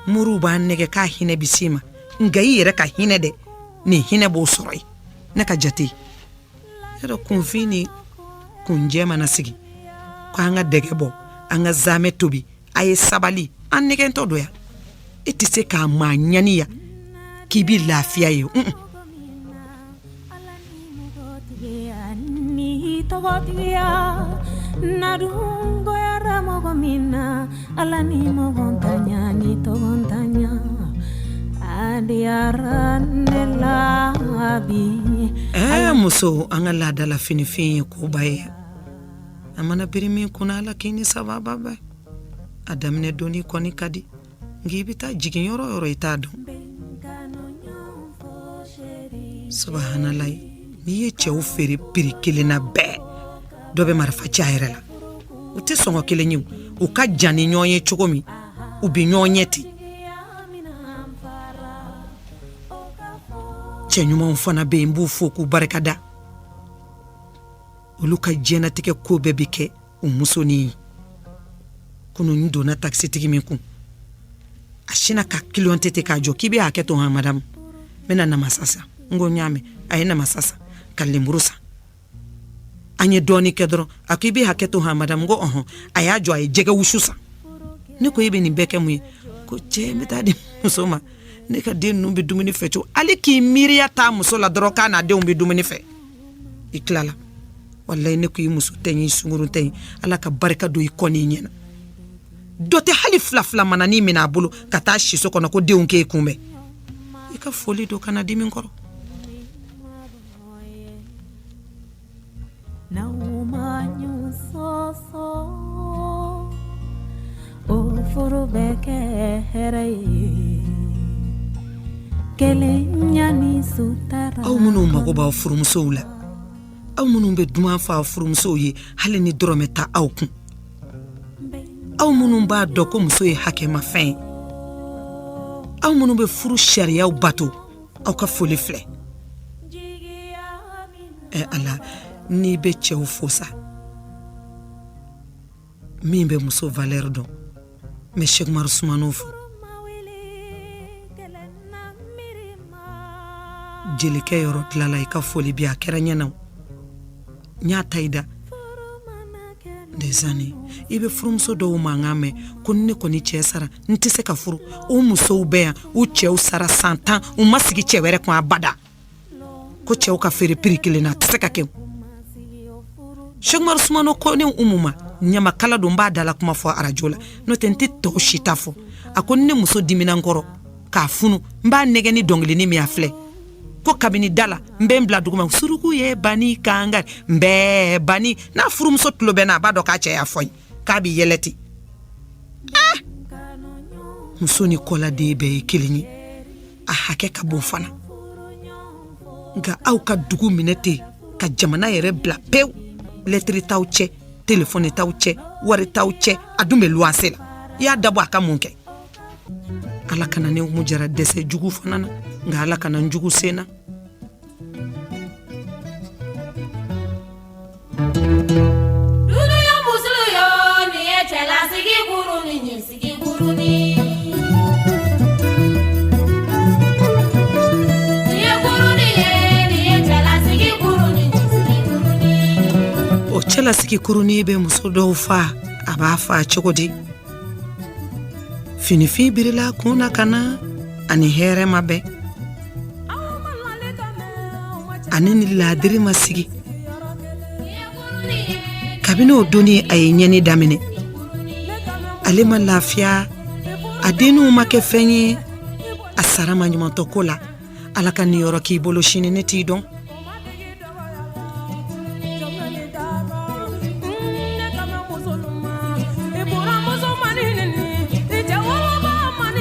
Moriw b'an nɛgɛ k'a hinɛ bɛ s'i ma, nka i yɛrɛ ka hinɛ dɛ, nin hinɛ b'o sɔrɔ yen. Ne ka jate yɔrɔ, kunfin ni kunjɛ mana sigi ko an ka dɛgɛ bɔ, an ka zamɛ tobi, a ye sabali, an nɛgɛntɔ don yan. E tɛ se k'a maa ɲani yan k'i bɛ lafiya ye. Muso, an ka laadala finifin ye koba ye. A mana biri min kunna, Ala k'i ni sababa bɛn. A daminɛ doni kɔni ka di, nka i bɛ taa jigin yɔrɔ yɔrɔ, i t'a dɔn. Subahanallahi, n'i ye cɛw feere piri kelen na bɛɛ, dɔ bɛ marifa ci a yɛrɛ la. U tɛ sɔngɔ kelen ye, u ka jan ni ɲɔgɔn ye cogo min, u bɛ ɲɔgɔn ɲɛ ten. Cɛ ɲumanw fana bɛ yen, n b'u fo k'u barika da. Olu ka diɲɛnatigɛ ko bɛɛ bɛ kɛ u musonin ye. Kunun, n donna takisitigi min kun, a sinna ka kiliyan tɛ k'a jɔ k'i bɛ hakɛ to han madamu, n bɛna namasa san. N ko n y'a mɛn. A ye namasa san ka lemuru san. An ye dɔɔnin kɛ dɔrɔn, a ko i bɛ hakɛ to han madamu. N ko ɔhɔn. A y'a jɔ, a ye jɛgɛ wusu san. Ne ko e bɛ nin bɛɛ kɛ mun ye? Ko cɛ, n bɛ taa di muso ma, ne ka den ninnu bɛ dumuni fɛ cogo. Hali k'i miiriya taa muso la dɔrɔn k'a n'a denw bɛ dumuni fɛ, i tilala. Walayi, ne ko i muso tɛ ɲi, sungurun tɛ ɲi. Ala ka barika don i kɔ n'i ɲɛna. Dɔ tɛ hali fila fila manani minɛ a bolo ka taa siso kɔnɔ ko denw k'e kunbɛn. I ka foli don, kana dimi kɔrɔ. O furu bɛ kɛ hɛrɛ ye, kelenya ni sutara. Aw minnu mago b'aw furumusow la, aw minnu bɛ duman fɔ aw furumusow ye hali ni dɔrɔmɛ t'aw kun, aw minnu b'a dɔn ko muso ye hakɛmafɛn ye, Aw minnu bɛ furu sariyaw bato, aw ka foli filɛ. Ɛ Ala, n'i bɛ cɛw fo sa, min bɛ muso valeur dɔn, n bɛ Sɛkumaru Sumano fo. Jelikɛ yɔrɔ tilala, i ka foli bi a kɛra ɲɛna, n y'a ta i da. Ndesani, i bɛ furumuso dɔw mankan mɛn ko ne kɔni cɛ sara, n tɛ se ka furu. O musow bɛ yan, u cɛw sara san 10, u ma sigi cɛ wɛrɛ kun abada, ko cɛw ka feere prix kelen na, a tɛ se ka kɛ. Sɛkumaru Sumano ko ne Umu ma, ɲamakala don, n b'a dala kuma fɔ arajo la, n'o tɛ n tɛ tɔw si ta fɔ. A ko ne muso dimina n kɔrɔ k'a funu, n b'a nɛgɛ ni dɔnkilinin min a filɛ, ko kabini da la n bɛ n bila duguma, suruku ye bani kangari n bɛɛ bani. N'a furumuso tulo bɛ n na, a b'a dɔn k'a cɛ y'a fɔ n ye k'a bɛ yɛlɛ ten. Muso ni kɔladen bɛɛ ye kelen ye, a hakɛ ka bon fana. Nka aw ka dugu minɛ ten ka jamana yɛrɛ bila pewu, lɛtiri t'aw cɛ, telefɔni t'aw cɛ, wari t'aw cɛ, a dun bɛ luwanse la, i y'a dabɔ a ka mun kɛ? Ala kana ne Umu Jara dɛsɛ jugu fana na, nka Ala kana n jugu sen na. O cɛlasigi kurunin bɛ muso dɔw fa, a b'a fa cogo di? Finifin birila kun na ka na, ani hɛrɛ ma bɛn, ani ni laadiri ma sigi. Kabini o donni a ye ɲɛni daminɛ, ale ma lafiya, a denninw ma kɛ fɛn ye, a sara maɲumantɔ ko la. Ala ka niyɔrɔ k'i bolo sini, ne t'i dɔn.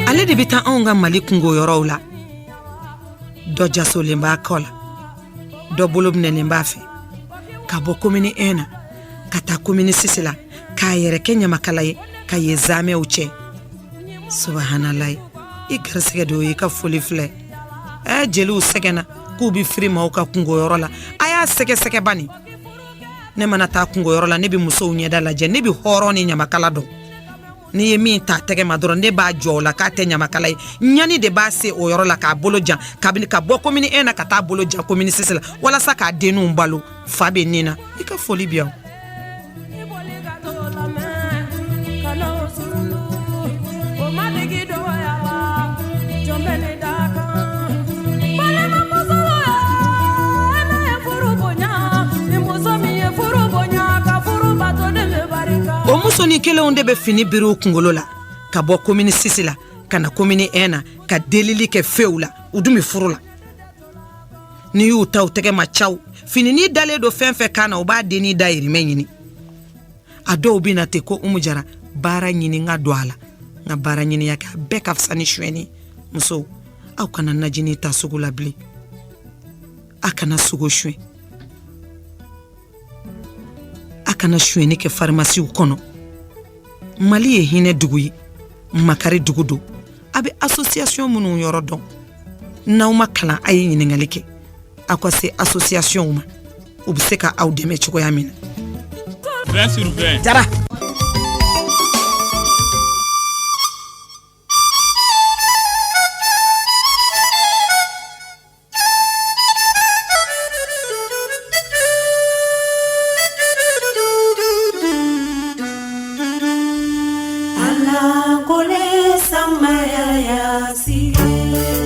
Ale de bɛ taa anw ka Mali kungo yɔrɔw la, dɔ jasolen b'a kɔ la, dɔ bolo minɛlen b'a fɛ, ka bɔ komini 1 na ka taa komini 6 la, k'a yɛrɛ kɛ ɲamakala ye, ka ye zamɛw cɛ. Subahanalayi, i garisɛgɛ de o ye, i ka foli filɛ. Ɛ, jeliw sɛgɛnna k'u bɛ firi maaw ka kungoyɔrɔ la, a y'a sɛgɛsɛgɛ bani. Ne mana taa kungoyɔrɔ la, ne bɛ musow ɲɛda lajɛ, ne bɛ hɔrɔn ni ɲamakala dɔn. N'i ye min ta tɛgɛ ma dɔrɔn, ne b'a jɔ o la k'a tɛ ɲamakala ye. Ɲani de b'a se o yɔrɔ la k'a bolo jan, kabini ka bɔ komini 1 na ka taa bolo jan komini 6 la, walasa k'a denninw balo. Fa bɛ nin na, i ka foli bi yan. O musonin kelenw de bɛ fini biri u kunkolo la ka bɔ komini 6 la ka na komini 1 na ka delili kɛ few la. U dun bɛ furu la. N'i y'u ta u tɛgɛ ma caw, fininin dalen don fɛn fɛn kan na, u b'a dennin dayirimɛ ɲini. A dɔw bɛ na ten ko Umu Jara, baara ɲini n ka don a la, n ka baara ɲiniya kɛ, a bɛɛ ka fisa ni suyɛni. Musow, aw kana najini ta sugu la bilen, a kana sogo suyɛn, a kana suyɛni kɛ farimasiw kɔnɔ. Mali ye hinɛ dugu ye, makari dugu don. A bɛ association minnu yɔrɔ dɔn, n'aw ma kalan, a ye ɲininkali kɛ, aw ka se associationw ma, u bɛ se ka aw dɛmɛ cogoya min na. 20 sur 20. Jara.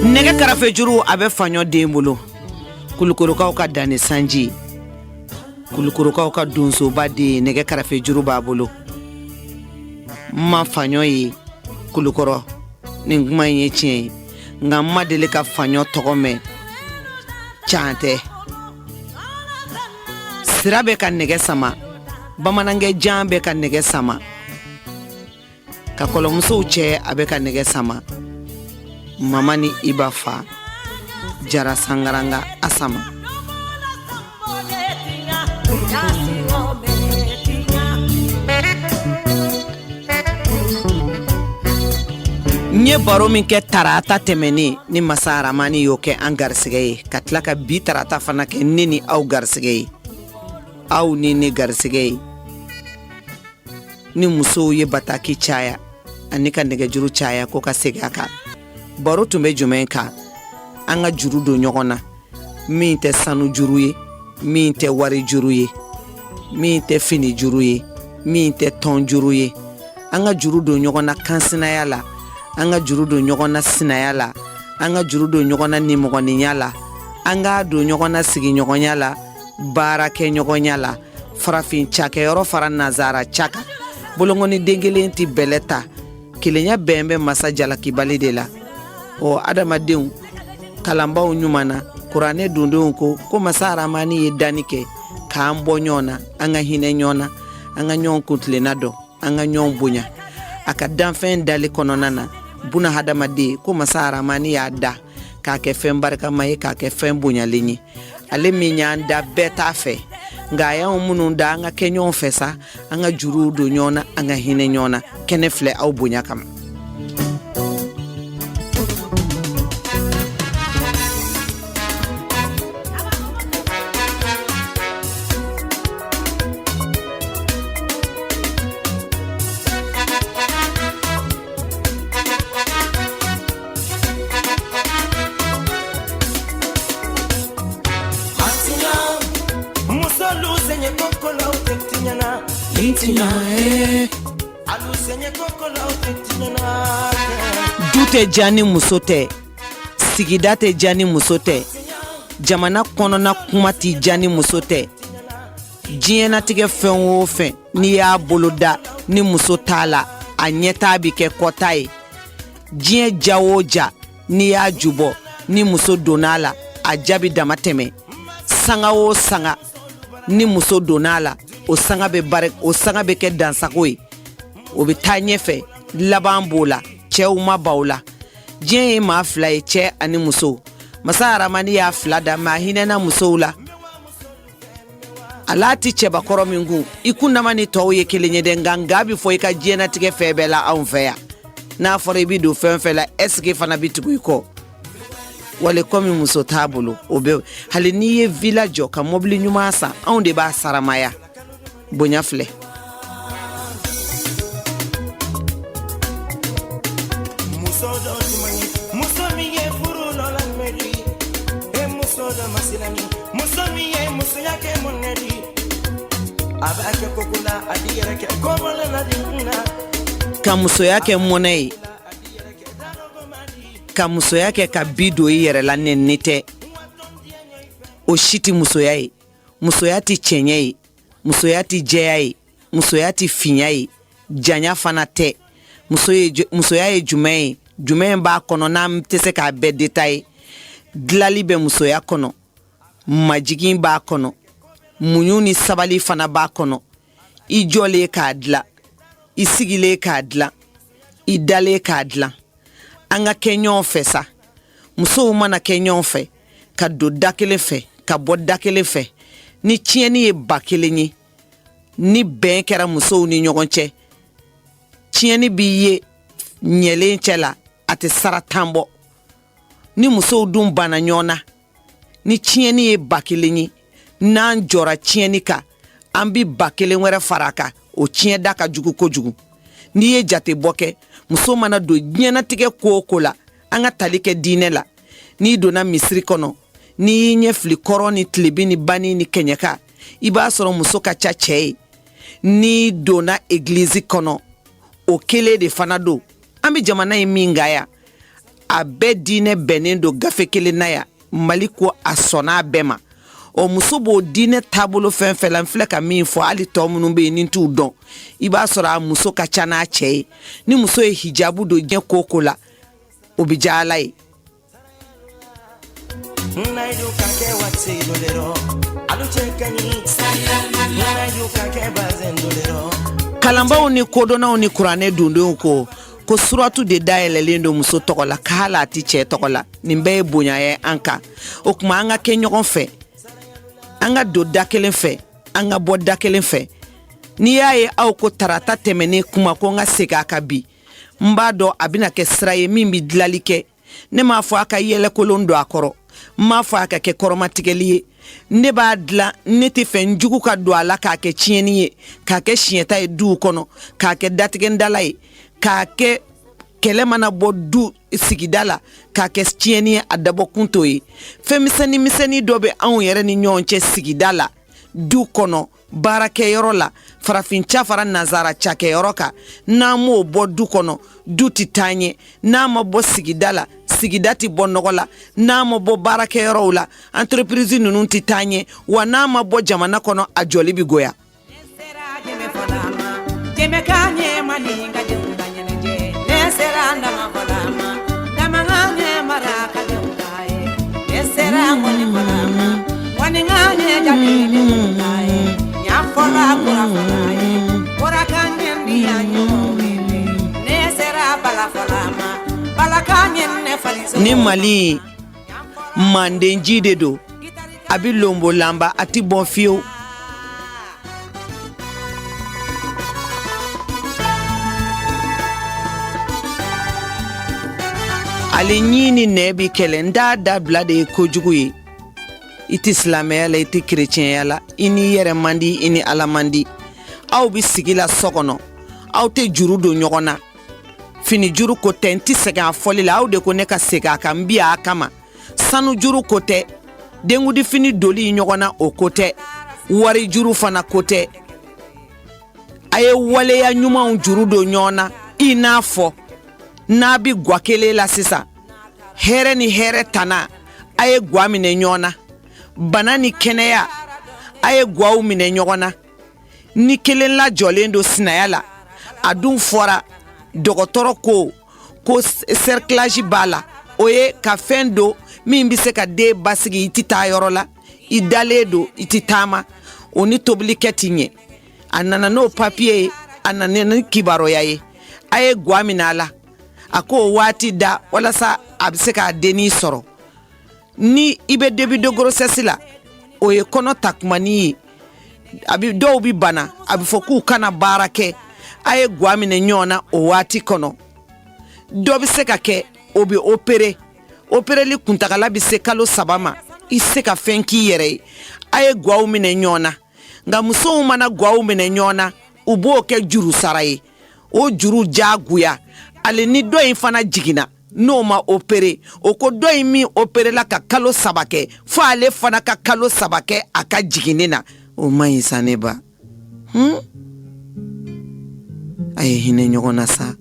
Nɛgɛ karafe juru a bɛ Faɲɔ den bolo, Kulukorokaw ka danni sanji, Kulukorokaw ka donsoba den, nɛgɛ karafe juru b'a bolo. N ma Faɲɔ ye Kulukɔrɔ, nin kuma in ye tiɲɛ ye, nka n ma deli ka Faɲɔ tɔgɔ mɛn. Can tɛ, sira bɛ ka nɛgɛ sama, bamanankɛ jan bɛ ka nɛgɛ sama, ka kɔlɔmusow cɛ, a bɛ ka nɛgɛ sama. Mama ni Iba fa Jara Sangaranga a sama. N ye baro min kɛ tarata tɛmɛnen, ni masa Aramani y'o kɛ an garisɛgɛ ye, ka tila ka bi tarata fana kɛ ne ni aw garisɛgɛ ye, aw ni ne garisɛgɛ ye, ni musow ye bataki caya ani ka nɛgɛjuru caya ko ka segin a kan. Baro tun bɛ jumɛn kan? An ka juru don ɲɔgɔn na, min tɛ sanu juru ye, min tɛ wari juru ye, min tɛ fini juru ye, min tɛ tɔn juru ye. An ka juru don ɲɔgɔn na kansinaya la, an ka juru don ɲɔgɔn na sinaya la, an ka juru don ɲɔgɔn na nimɔgɔninya la, an k'a don ɲɔgɔn na sigiɲɔgɔnya la, baarakɛɲɔgɔnya la, farafin cakɛyɔrɔ fara nansara ca kan. Bolonkɔni den kelen tɛ bɛlɛ ta. Kelenya bɛn bɛ masa jalakibali de la. Ɔ, adamadenw kalanbaw ɲuman na, kuranɛ dondenw ko ko masa Aramani ye danni kɛ k'an bɔ ɲɔgɔn na, an ka hinɛ ɲɔgɔn na, an ka ɲɔgɔn kuntilenna dɔn, an ka ɲɔgɔn bonya. A ka danfɛn dali kɔnɔna na, buna hadamaden, ko masa Aramani y'a da k'a kɛ fɛn barikama ye, k'a kɛ fɛn bonyalen ye. Ale min y'an da, bɛɛ t'a fɛ, nka a y'anw minnu da, an ka kɛ ɲɔgɔn fɛ sa, an ka juruw don ɲɔgɔn na, an ka hinɛ ɲɔgɔn na. Kɛnɛ filɛ aw bonya kama. Du tɛ diya ni muso tɛ, sigida tɛ diya ni muso tɛ, jamana kɔnɔna kuma tɛ diya ni muso tɛ. Diɲɛnatigɛ fɛn o fɛn, n'i y'a boloda ni muso t'a la, a ɲɛtaa bɛ kɛ kɔta ye. Diɲɛ ja o ja, n'i y'a jubɔ ni muso donna a la, a ja bɛ dama tɛmɛ. Sanga o sanga, ni muso donna a la, o sanga bɛ bari, o sanga bɛ kɛ dansago ye, o bɛ taa ɲɛfɛ, laban b'o la. Cɛw ma baw la. Diɲɛ ye maa fila ye, cɛ ani muso. Masa Aramani y'a fila da, maa hinɛna musow la. Ala tɛ cɛbakɔrɔ min kun, i kundama ni tɔw ye kelen ye dɛ, nka nka bɛ fɔ i ka diɲɛnatigɛ fɛn bɛɛ la. Anw fɛ yan, n'a fɔra i bɛ don fɛn fɛn la, ɛseke fana bɛ tugu i kɔ? Wali kɔmi muso t'a bolo, o bɛ hali n'i ye villa jɔ ka mɔbili ɲuman san, anw de b'a saramaya. Bonya filɛ. Muso dɔ tuma ye, muso min ye furu nɔ lamɛnni e, muso dɔ masilani, muso min ye musoya kɛ mɔnɛ di, a b'a kɛ koko la, a di yɛrɛ kɛ kɔbɔlɛ la di na. Ka musoya kɛ mɔnɛ ye, ka musoya kɛ ka bi don i yɛrɛ la, nɛni tɛ, o si tɛ musoya ye. Musoya tɛ cɛɲɛ ye, musoya tɛ jɛya ye, musoya tɛ finya ye, janya fana tɛ. Musoya ye jumɛn ye? Jumɛn b'a kɔnɔ n'an tɛ se k'a bɛɛ détailler? Dilali bɛ musoya kɔnɔ, majigin b'a kɔnɔ, muɲu ni sabali fana b'a kɔnɔ. I jɔlen k'a dilan, i sigilen k'a dilan, i dalen k'a dilan. An ka kɛ ɲɔgɔn fɛ sa. Musow mana kɛ ɲɔgɔn fɛ, ka don da kelen fɛ, ka bɔ da kelen fɛ, ni tiɲɛni ye 1000 ye, ni bɛn kɛra musow ni ɲɔgɔn cɛ, tiɲɛni b'i ye ɲɛlen cɛ la, a tɛ sara 10 bɔ. Ni musow dun banna ɲɔgɔn na, ni tiɲɛni ye 1000 ye, n'an jɔra tiɲɛni kan, an bi 1000 wɛrɛ fara a kan, o tiɲɛda ka jugu kojugu. N'i ye jatebɔ kɛ, muso mana don diɲɛnatigɛ ko o ko la, an ka tali kɛ diinɛ la, n'i donna misiri kɔnɔ, n'i y'i ɲɛ fili kɔrɔn ni tilebin ni bani ni kɛɲɛka, i b'a sɔrɔ muso ka ca cɛ ye. N'i donna egilizi kɔnɔ, o kelen de fana don. An bɛ jamana in min kan yan, a bɛɛ diinɛ bɛnnen don gafe kelen na yan. Mali ko a sɔnna a bɛɛ ma. Ɔ, muso b'o diinɛ taabolo fɛn fɛn la, n filɛ ka min fɔ, hali tɔ minnu bɛ yen ni t'u dɔn, i b'a sɔrɔ a muso ka ca n'a cɛ ye. Ni muso ye hijabu don diɲɛ ko o ko la, o bɛ diya Ala ye. Nayidu ka kɛ waati dɔ de rɔ, alu cɛ ka ɲi. Nayidu ka kɛ bazɛn dɔ de rɔ. Kalanbaw ni kodɔnnaw ni kuranɛ dondenw ko ko suratu de dayɛlɛlen don muso tɔgɔ la, k'ala a ti cɛ tɔgɔ la. Nin bɛɛ ye bonya ye an kan. O tuma, an ka kɛ ɲɔgɔn fɛ, an ka don da kelen fɛ, an ka bɔ da kelen fɛ. N'i y'a ye aw ko tarata tɛmɛnen kuma ko n ka segin a kan bi. N b'a dɔn a bɛna kɛ sira ye min bɛ dilali kɛ. Ne m'a fɔ a ka yɛlɛkolon don a kɔrɔ, n m'a fɔ a ka kɛ kɔrɔmatigɛli ye. Ne b'a dilan, ne tɛ fɛ n jugu ka don a la k'a kɛ tiɲɛni ye, k'a kɛ siɲɛta ye duw kɔnɔ, k'a kɛ datigɛndala ye, k'a kɛ kɛlɛ mana bɔ du sigida la, k'a kɛ tiɲɛni ye. A dabɔkun t'o ye. Fɛn misɛnnin misɛnnin dɔ bɛ anw yɛrɛ ni ɲɔgɔn cɛ sigida la, du kɔnɔ, baarakɛyɔrɔ la, farafin ca fara nansara cakɛyɔrɔ kan, n'an m'o bɔ du kɔnɔ, du tɛ taa ɲɛ. N'a ma bɔ sigida la, sigida tɛ bɔ nɔgɔ la. N'a ma bɔ baarakɛyɔrɔw la, entreprise ninnu tɛ taa ɲɛ. Wa n'a ma bɔ jamana kɔnɔ, a jɔli bɛ goya. Ni Mali mandenji de don, a bɛ lonbolanba, a tɛ bɔn fiyewu. Ale ɲi ni nɛ bi kɛlɛ, n t'a dabila de ye kojugu ye. I tɛ silamɛya la, i tɛ kerecɛnya la, i n'i yɛrɛ man di, i ni Ala man di. Aw bɛ sigi la so kɔnɔ, aw tɛ juru don ɲɔgɔn na. Fini juru ko tɛ, n tɛ sɛgɛn a fɔli la, aw de ko ne ka segin a kan, n bi a kama. Sanu juru ko tɛ, denkundifini doli ɲɔgɔn na o ko tɛ, wari juru fana ko tɛ. A ye waleya ɲumanw juru don ɲɔgɔn na, i n'a fɔ n'a bɛ gwa kelen la sisan, hɛrɛ ni hɛrɛ tana, a ye gwa minɛ ɲɔgɔn na. Bana ni kɛnɛya, a ye gwaw minɛ ɲɔgɔn na. Ni kelen lajɔlen don sinaya la, a dun fɔra dɔgɔtɔrɔ ko ko cerclage b'a la, o ye ka fɛn don min bɛ se ka den basigi, i tɛ taa yɔrɔ la, i dalen don, i tɛ taama, o ni tobilikɛ tɛ ɲɛ. A nana n'o papiye ye, a nana ni kibaruya ye, a ye gwa minɛ a la, a k'o waati da walasa a bɛ se k'a dennin sɔrɔ. Ni i bɛ début de grossesse la, o ye kɔnɔ ta kumani ye, a bɛ dɔw bɛ bana, a bɛ fɔ k'u kana baara kɛ. A ye gwa minɛ ɲɔgɔn na o waati kɔnɔ. Dɔ bɛ se ka kɛ o bɛ opere, opereli kuntagala bɛ se kalo 3 ma, i se ka fɛn k'i yɛrɛ ye. A ye gwaw minɛ ɲɔgɔn na. Nka musow mana gwaw minɛ ɲɔgɔn na, u b'o kɛ juru sara ye, o juru jagoya. Ale ni dɔ in fana jiginna, n'o ma opere, o ko dɔ in min operela ka kalo 3 kɛ, fo ale fana ka kalo 3 kɛ a ka jiginni na, o man ɲi sa. Ne ba, a ye hinɛ ɲɔgɔn na sa.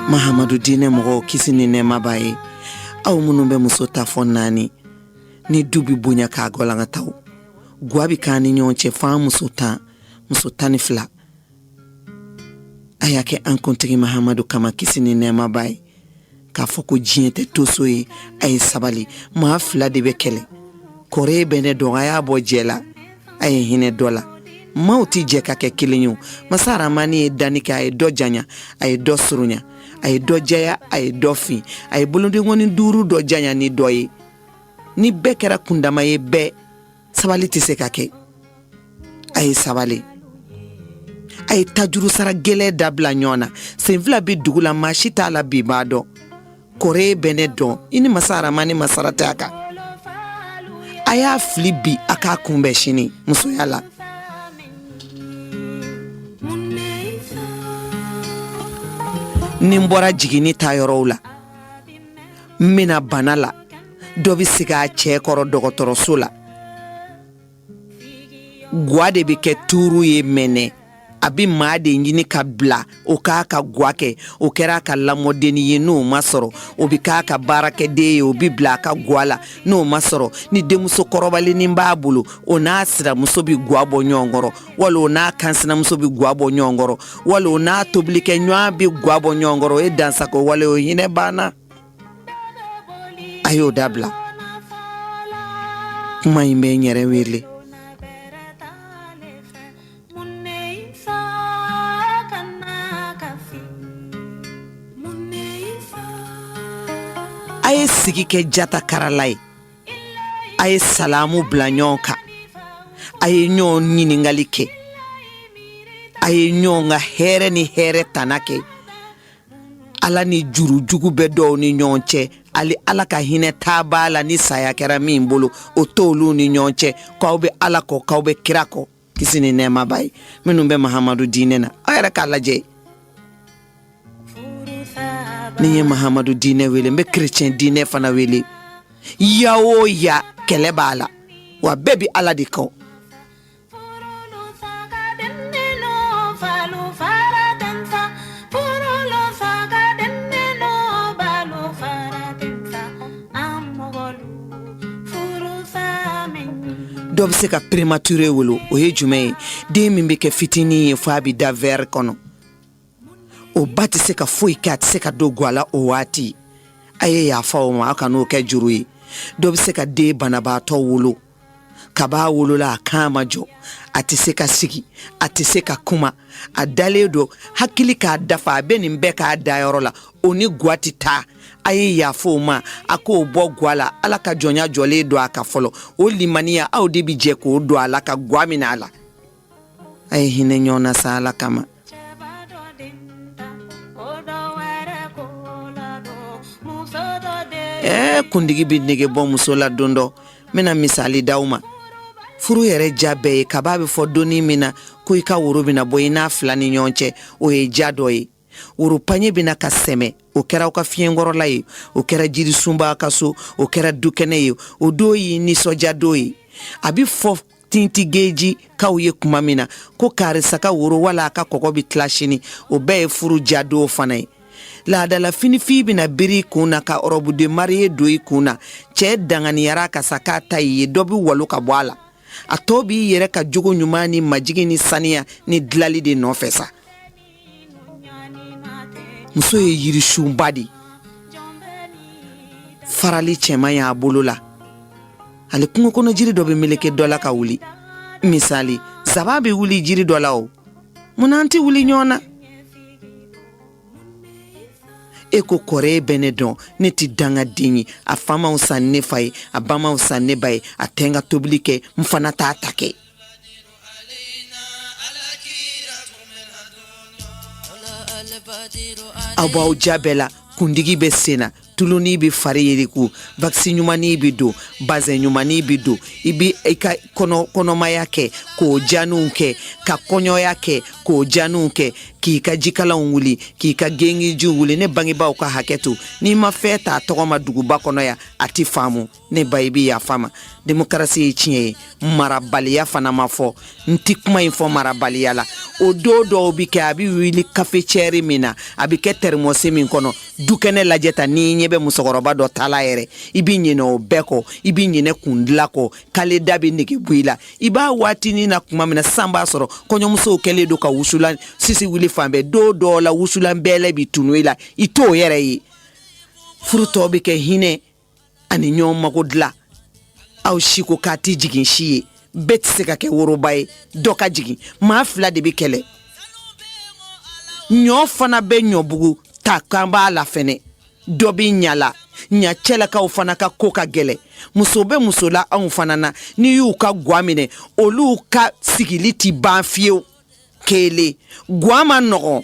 Mahamadu diinɛ mɔgɔw, kisi ni nɛɛma b'a ye, aw minnu bɛ muso ta fɔ naani, ni du bɛ bonya k'a gɔlankataw gwa bɛ k'an ni ɲɔgɔn cɛ, f'an muso 10, muso 12, a y'a kɛ an kuntigi Mahamadu kama, kisi ni nɛɛma b'a ye, k'a fɔ ko diɲɛ tɛ toso ye. A ye sabali, maa fila de bɛ kɛlɛ, kɔrɔ bɛ ne dɔn, a y'a bɔ jɛ la, a ye hinɛ dɔ la. Maaw tɛ jɛ ka kɛ kelen ye. Masa Aramani ye danni kɛ, a ye dɔ janya, a ye dɔ surunya, a ye dɔ jɛya, a ye dɔ fin, a ye bolodenkɔni 5 dɔ janya ni dɔ ye. Ni bɛɛ kɛra kundama ye, bɛɛ sabali tɛ se ka kɛ. A ye sabali, a ye tajuru sara gɛlɛn dabila ɲɔgɔn na. Senfila bɛ dugu la, maa si t'a la bi b'a dɔn. Kɔrɔ bɛ ne dɔn, i ni masa Aramani masara tɛ a kan. A y'a fili bi, a k'a kunbɛn sini musoya la. Ni n bɔra jiginni ta yɔrɔw la, n bɛna bana la. Dɔ bɛ sigi a cɛ kɔrɔ dɔgɔtɔrɔso la, gwa de bɛ kɛ tuuru ye mɛnɛ, a bɛ maa de ɲini ka bila o k'a ka gwa kɛ. O kɛra a ka lamɔdenni ye, n'o ma sɔrɔ, o bɛ k'a ka baarakɛden ye, o bɛ bila a ka gwa la. N'o ma sɔrɔ, ni denmuso kɔrɔbalennin b'a bolo, o n'a siramuso bɛ gwa bɔ ɲɔgɔn kɔrɔ, wali o n'a kansinamuso bɛ gwa bɔ ɲɔgɔn kɔrɔ, wali o n'a tobilikɛ ɲɔgɔn bɛ gwa bɔ ɲɔgɔn kɔrɔ. O ye dansako wale, o hinɛ banna. A y'o dabila. Kuma in bɛ n yɛrɛ wele. A ye sigi kɛ jata karala ye, a ye salamu bila ɲɔgɔn kan, a ye ɲɔgɔn ɲininkali kɛ. A ye ɲɔgɔn ka hɛrɛ ni hɛrɛ tana kɛ. Ala ni juru jugu bɛ dɔw ni ɲɔgɔn cɛ, hali Ala ka hinɛ taa b'a la. Ni saya kɛra min bolo, o t'olu ni ɲɔgɔn cɛ, k'aw bɛ Ala kɔ, k'aw bɛ kira kɔ, kisi ni nɛɛma b'a ye. Minnu bɛ Mahamadu diinɛ na, aw yɛrɛ k'a lajɛ. Ni n ye Mahamadu diinɛ wele, n bɛ kerecɛn diinɛ fana wele. Ya o ya, kɛlɛ b'a la, wa bɛɛ bɛ Ala de kɔ. Dɔ bɛ se ka prématuré wolo. O ye jumɛn ye? Den min bɛ kɛ fitinin ye fo a bɛ da verre kɔnɔ, o ba tɛ se ka foyi kɛ, a tɛ se ka don gwa la o waati. A ye yafa o ma, aw kan'o kɛ juru ye. Dɔ bɛ se ka den banabaatɔ wolo. Kab'a wolola, a kan ma jɔ, a tɛ se ka sigi, a tɛ se ka kuma, a dalen don, hakili k'a dafa, a bɛ nin bɛɛ k'a dayɔrɔ la, o ni gwa tɛ taa. A ye yafa o ma, a k'o bɔ gwa la. Ala ka jɔnya jɔlen don a kan fɔlɔ. O limaniya, aw de bɛ jɛ k'o don a la ka gwa minɛ a la. A ye hinɛ ɲɔgɔn na sa Ala kama. Ɛɛ, kundigi bɛ nege bɔ muso la don dɔ. N bɛna misali d'aw ma. Furu yɛrɛ ja bɛɛ ye kaba bɛ fɔ donni min na ko i ka woro bɛna bɔ i n'a fila ni ɲɔgɔn cɛ, o ye ja dɔ ye. Woro paɲɛ bɛna ka sɛmɛ, o kɛra aw ka fiɲɛkɔrɔla ye, o kɛra jirisunba ka so, o kɛra dukɛnɛ ye, o don y'i nisɔndiya don ye. A bɛ fɔ tintigeji kaw ye kuma min na ko karisa ka woro wala a ka kɔgɔ bɛ tila sini, o bɛɛ ye furu ja don fana ye. Laadala finifin bɛna biri i kun na, ka robe de mariée don i kun na, cɛ danganiyara ka sa k'a ta i ye, dɔ bɛ walo ka bɔ a la. A tɔ b'i yɛrɛ ka jogo ɲuman ni majigin ni saniya ni dilali de nɔfɛ sa. Muso ye yirisunba de, farali cɛman y'a bolo la. Hali kungo kɔnɔ jiri dɔ bɛ meleke dɔ la ka wuli. Misali, zaban bɛ wuli jiri dɔ la. O munna an tɛ wuli ɲɔgɔn na? E ko kɔrɔ, e bɛ ne dɔn, ne tɛ dangaden ye. A fa man fisa ne fa ye, a ba man fisa ne ba ye, a tɛ n ka tobili kɛ, n fana t'a ta kɛ. Aw b'aw ja bɛɛ la, kundigi bɛ sen na, tuluni bɛ fari yiriku, vakisi ɲumannin bɛ don, bazɛn ɲumannin bɛ don, i bɛ i ka kɔnɔmaya kɛ k'o janinw kɛ, ka kɔɲɔya kɛ k'o janinw kɛ, k'i ka jikalanw wuli, k'i ka gengijiw wuli. Ne bangebaaw ka hakɛ to, n'i ma fɛn t'a tɔgɔ ma duguba kɔnɔ yan, a tɛ faamu. Ne ba, i bɛ yafa ma. Demokarasi ye tiɲɛ ye, marabaliya fana ma fɔ. N tɛ kuma in fɔ marabaliya la. O don dɔw bɛ kɛ, a bɛ wuli cafetière min na, a bɛ kɛ thermos min kɔnɔ, dukɛnɛ lajɛ ta. N'i ɲɛ bɛ musokɔrɔba dɔ ta la yɛrɛ, i bɛ ɲinɛ o bɛɛ kɔ, i bɛ ɲinɛ kundila kɔ, kale da bɛ nege bɔ i la. I b'a waatinin na kuma min na, sisan b'a sɔrɔ kɔɲɔmusow kɛlen don ka wusulan sisi wuli fan bɛɛ. Don dɔw la, wusulan bɛɛlɛ bɛ tunu i la, i t'o yɛrɛ ye. Furu tɔ bɛ kɛ hinɛ ani ɲɔgɔn mago dilan. Aw si ko k'a tɛ jigin si ye, bɛɛ tɛ se ka kɛ woroba ye, dɔ ka jigin. Maa fila de bɛ kɛlɛ. Ɲɔ fana bɛ ɲɔbugu ta kan b'a la fɛnɛ, dɔ bɛ ɲa la. Ɲa cɛlakaw fana ka ko ka gɛlɛn. Muso bɛ muso la anw fana na, n'i y'u ka gwa minɛ, olu ka sigili tɛ ban fiyewu. Kelen gwa ma nɔgɔn,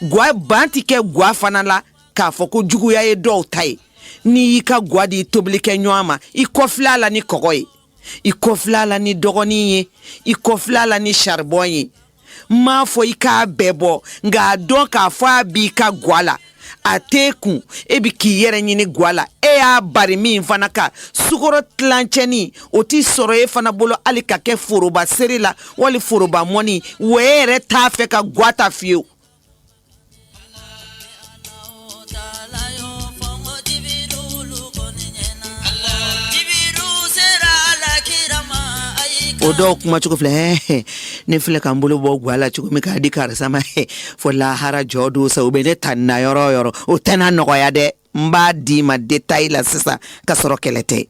gwa ban tɛ kɛ gwa fana la k'a fɔ ko juguya ye dɔw ta ye. N'i y'i ka gwa di i tobilikɛ ɲɔgɔn ma, i kɔfilɛ a la ni kɔgɔ ye, i kɔfilɛ a la ni dɔgɔnin ye, i kɔfilɛ a la ni saribɔn ye. N m'a fɔ i k'a bɛɛ bɔ, nka a dɔn k'a fɔ a b'i ka gwa la, a t'e kun, e bɛ k'i yɛrɛ ɲini gwa la. E y'a bari min fana kan, sukaro tilancɛnin o t'i sɔrɔ e fana bolo, hali ka kɛ foroba seri la wali foroba mɔni wa. E yɛrɛ t'a fɛ ka gwa ta fiyewu. O dɔw kumacogo filɛ, ne filɛ ka n bolo bɔ gwa la cogo min k'a di karisa ma, fo lahara jɔ don sa, u bɛ ne ta na yɔrɔ o yɔrɔ, o tɛna nɔgɔya dɛ. N b'a d'i ma détail la sisan ka sɔrɔ kɛlɛ tɛ.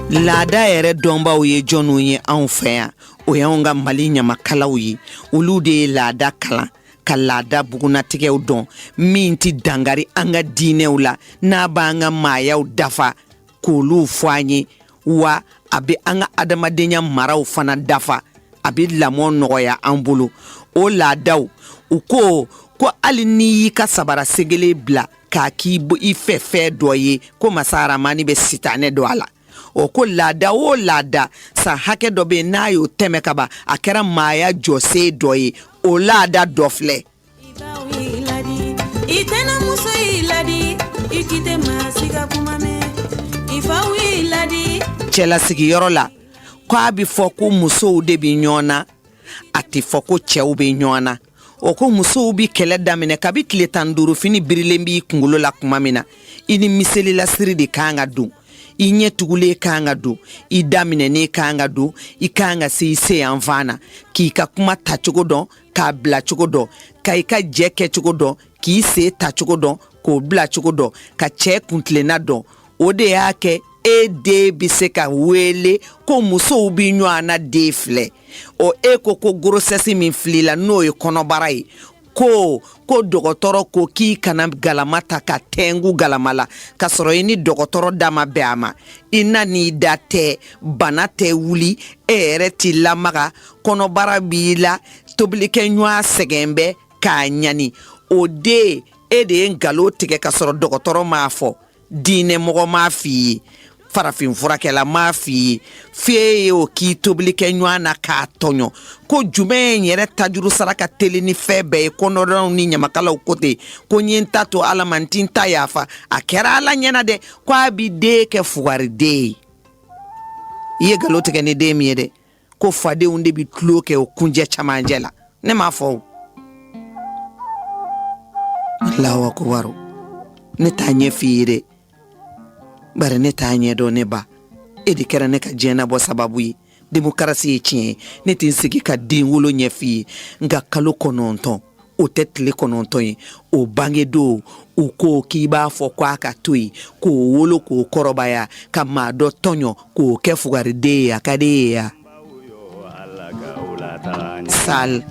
Laada yɛrɛ dɔnbaw ye jɔnw ye anw fɛ yan? O y'anw ka Mali ɲamakalaw ye. Olu de ye laada kalan. Ka laada bugunatigɛw dɔn min tɛ dangari an ka diinɛw la, n'a b'an ka maayaw dafa, k'olu fɔ an ye, wa a bɛ an ka adamadenya maraw fana dafa, a bɛ lamɔ nɔgɔya an bolo. O laadaw, u ko ko hali n'i y'i ka sabara segele bila k'a k'i i fɛ fɛn dɔ ye, ko masa aramani bɛ sitanɛ don a la. O ko laada o laada, san hakɛ dɔ bɛ yen, n'a y'o tɛmɛ ka ban, a kɛra maaya jɔsen dɔ ye. O laada dɔ filɛ. I tɛnɛmuso y'i ladi, i k'i tɛ maa si ka kuma mɛn, i faw y'i ladi. Cɛlasigiyɔrɔ la, ko a bɛ fɔ ko musow de bɛ ɲɔgɔn na, a tɛ fɔ ko cɛw bɛ ɲɔgɔn na. O ko musow bɛ kɛlɛ daminɛ kabi tile 15 fini birilen b'i kunkolo la tuma min na. I ni miselilasiri de kan ka don, i ɲɛ tugulen kan ka don, i daminɛnen kan ka don, i kan ka se i se yanfan na, k'i ka kuma tacogo dɔn, k'a bila cogo dɔn, ka i ka jɛ kɛcogo dɔn, k'i sen tacogo dɔn, k'o bila cogo dɔn, ka cɛ kuntilenna dɔn. O de y'a kɛ e den bɛ se ka wele ko musow bɛ ɲɔgɔn na den filɛ. O e ko ko grossesse min filila, n'o ye kɔnɔbara ye, ko dɔgɔtɔrɔ ko k'i kana galama ta ka tɛngu galama la, k'a sɔrɔ i ni dɔgɔtɔrɔ da ma bɛn a ma. I na n'i da tɛ, bana tɛ wuli, e yɛrɛ t'i lamaga, kɔnɔbara b'i la, tobilikɛ ɲɔgɔn sɛgɛn bɛ k'a ɲani. O den, e de ye nkalon tigɛ k'a sɔrɔ dɔgɔtɔrɔ m'a fɔ, diinɛmɔgɔ m'a f'i ye, farafin furakɛla m'a f'i ye, f'e y'o k'i tobilikɛ ɲɔgɔn na k'a tɔɲɔ. Ko jumɛn in yɛrɛ tajuru sara ka teli ni fɛn bɛɛ ye? Kɔnɔdɔnw ni ɲamakalaw ko ten ko n ye n ta to Ala ma, n ti n ta yafa. A kɛra Ala ɲɛna dɛ, ko a bi den kɛ fugariden ye. I ye nkalon tigɛ ni den min ye dɛ, ko fadenw de bi tulo kɛ o kunjɛ camancɛ la. Ne m'a fɔ o. Allahu akubaru. Ne t'a ɲɛ f'i ye dɛ, bari ne t'a ɲɛ dɔn. Ne ba, e de kɛra ne ka diɲɛnabɔ sababu ye. Demokarasi ye tiɲɛ ye, ne tɛ n sigi ka den wolo ɲɛ f'i ye, nka kalo 9, o tɛ tile 9 ye, o bangedon, u ko k'i b'a fɔ ko a ka to yen k'o wolo k'o kɔrɔbaya ka maa dɔ tɔɲɔ k'o kɛ fugariden ye, a ka di e ye ya sal.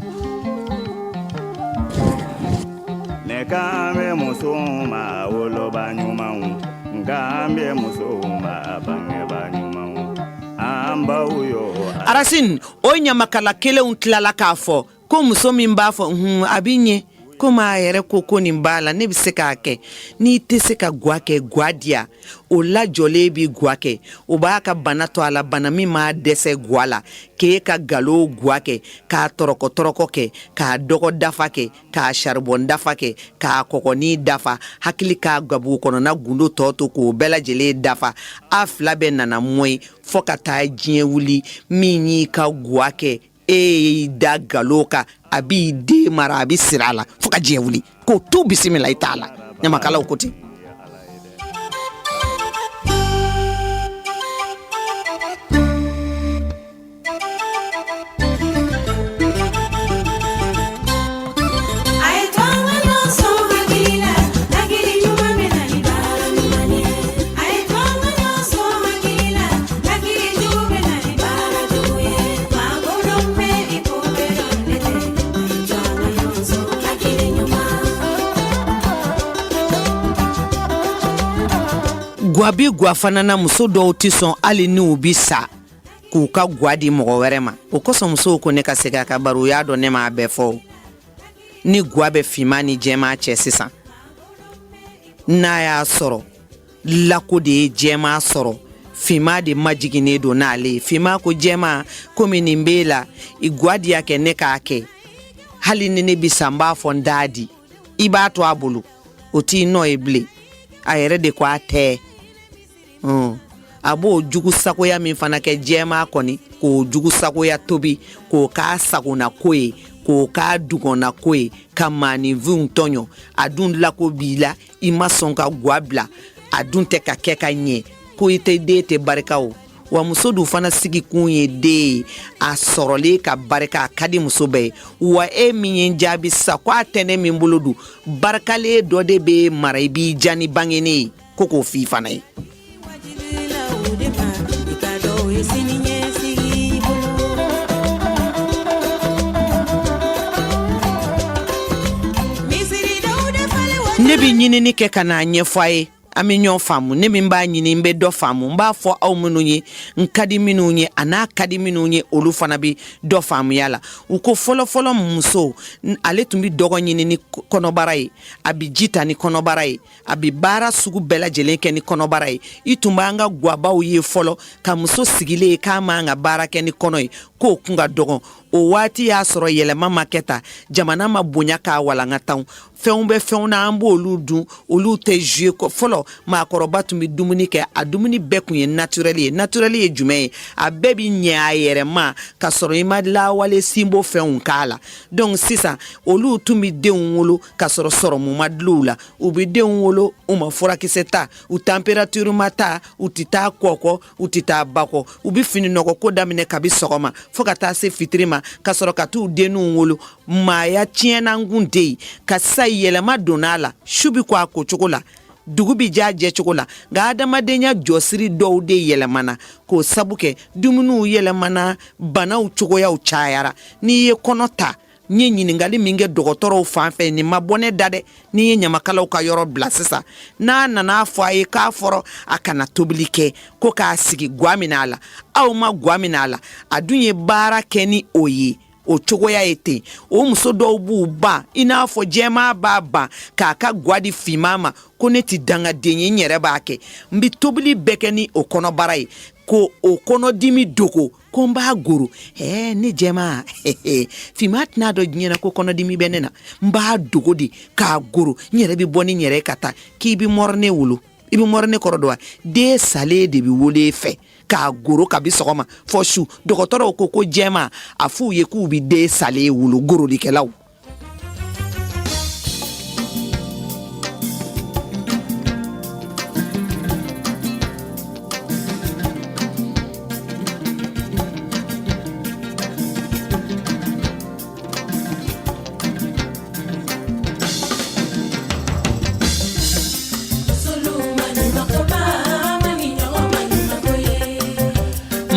Ne kan bɛ musow ma, woloba ɲumanw, nka an bɛ musow ma, bangeba ɲumanw, an baw yo. Arasini, o ɲamakala kelenw tilala k'a fɔ ko muso min b'a fɔ hun, a bɛ ɲɛ komi a yɛrɛ ko nin b'a la, ne bɛ se k'a kɛ. N'i tɛ se ka gwa kɛ, gwa diya. O lajɔlen bɛ gwa kɛ, o b'a ka bana to a la, bana min m'a dɛsɛ gwa la, k'e ka galo gwa kɛ, k'a tɔrɔkɔ tɔrɔkɔ kɛ, k'a dɔgɔ dafa kɛ, k'a saribɔn dafa kɛ, k'a kɔgɔni dafa, hakili k'a gabugu kɔnɔna gundo tɔ to k'o bɛɛ lajɛlen dafa. A fila bɛɛ nana mɔyi fo ka taa diɲɛ wuli. Min y'i ka gwa kɛ, e y'i da galo kan, a b'i den mara, a bɛ siri a la fo ka diɲɛ wuli, k'o tu bisimila i t'a la. Ɲamakalaw ko ten. Gwa bi gwa fana na, muso dɔw tɛ sɔn hali ni u bi sa k'u ka gwa di mɔgɔ wɛrɛ ma. O kosɔn musow ko ne ka segin a kan, bari u y'a dɔn ne m'a bɛɛ fɔ. Ni gwa bɛ finman ni jɛman cɛ sisan, n'a y'a sɔrɔ lako de ye jɛman sɔrɔ, finman de majiginnen don n'ale ye. Finman ko jɛman, komi nin b'e la, i gwa diya kɛ ne k'a kɛ, hali ni ne bi sa, n b'a fɔ n t'a di. I b'a to a bolo, o t'i nɔ ye bilen. A yɛrɛ de ko a tɛ. A b'o jugu sagoya min fana kɛ jɛman kɔni, k'o jugu sagoya tobi k'o k'a sagona ko ye, k'o k'a dugɔnna ko ye, ka maaninfinw tɔɲɔ. A dun lako b'i la, i ma sɔn ka gwa bila, a dun tɛ ka kɛ ka ɲɛ, ko i tɛ den tɛ barika. O wa muso dun fana sigikun ye den ye, a sɔrɔlen ka barika, a ka di muso bɛɛ ye. Wa e min ye n jaabi sisan ko a tɛ ne min bolo dun, barikalen dɔ de bɛ mara, i b'i diya ni bangenen ye, ko k'o f'i fana ye. N bɛ ɲinini kɛ ka n'a ɲɛfɔ a ye, an bɛ ɲɔgɔn faamu. Ne min b'a ɲini, n bɛ dɔ faamu. N b'a fɔ aw minnu ye, n ka di minnu ye, a n'a ka di minnu ye, olu fana bɛ dɔ faamuya la. U ko fɔlɔfɔlɔ muso, ale tun bɛ dɔgɔ ɲini ni kɔnɔbara ye, a bɛ ji ta ni kɔnɔbara ye, a bɛ baara sugu bɛɛ lajɛlen kɛ ni kɔnɔbara ye. I tun b'an ka gwabaw ye fɔlɔ ka muso sigilen ye k'a man ka baara kɛ ni kɔnɔ ye, k'o kun ka dɔgɔn. O waati y'a sɔrɔ yɛlɛma ma kɛ ta, jamana ma bonya k'a walankata. Fɛnw bɛ fɛnw na, an b'olu dun, olu tɛ jouer. Fɔlɔ maakɔrɔba tun bɛ dumuni kɛ, a dumuni bɛɛ tun ye naturel ye. Naturel ye jumɛn ye? A bɛɛ bɛ ɲɛ a yɛrɛ ma ka sɔrɔ i ma lawale sinbo fɛnw k'a la. Donc sisan olu tun bɛ denw wolo ka sɔrɔ sɔrɔmu ma dulon u la. U bɛ denw wolo, u ma furakisɛ ta, u température ma ta, u tɛ taa kɔkɔ, u tɛ taa bakɔ. U bɛ fini nɔgɔ ko daminɛ kabi sɔgɔma fo ka taa se fitiri ma, ka sɔrɔ ka t'u denninw wolo. Maaya tiɲɛna kun tɛ yen. Ka sa yɛlɛma donna a la, su bɛ ko a ko cogo la, dugu bɛ jɛ a jɛcogo la, nka adamadenya jɔsiri dɔw de yɛlɛmana k'o sabu kɛ dumuniw yɛlɛmana, banaw cogoyaw cayara. N'i ye kɔnɔ ta, n ye ɲininkali min kɛ dɔgɔtɔrɔw fan fɛ, nin ma bɔ ne da dɛ. N'i ye ɲamakalaw ka yɔrɔ bila sisan, n'a nana fɔ a ye k'a fɔra a kana tobili kɛ, ko k'a sigi gwa min a la, aw ma gwa min a la, a dun ye baara kɛ ni o ye, o cogoya ye ten. O muso dɔw b'u ban i n'a fɔ jɛman b'a ban k'a ka gwa di finman ma, ko ne tɛ dangaden ye, n yɛrɛ b'a kɛ, n bɛ tobili bɛɛ kɛ ni o kɔnɔbara ye, ko o kɔnɔdimi dogo, ko n b'a goro. Ɛɛ, ne jɛman, finman tɛna dɔn diɲɛ na ko kɔnɔdimi bɛ ne na, n b'a dogo de k'a goro, n yɛrɛ bɛ bɔ ni n yɛrɛ ka taa. K'i bɛ mort-né wolo, i bɛ mort-né kɔrɔ dɔn wa? Den salen de bɛ wolo e fɛ k'a goro kabi sɔgɔma fɔ su. Dɔgɔtɔrɔw ko jɛman a f'u ye k'u bɛ den salen wolo, gorolikɛlaw.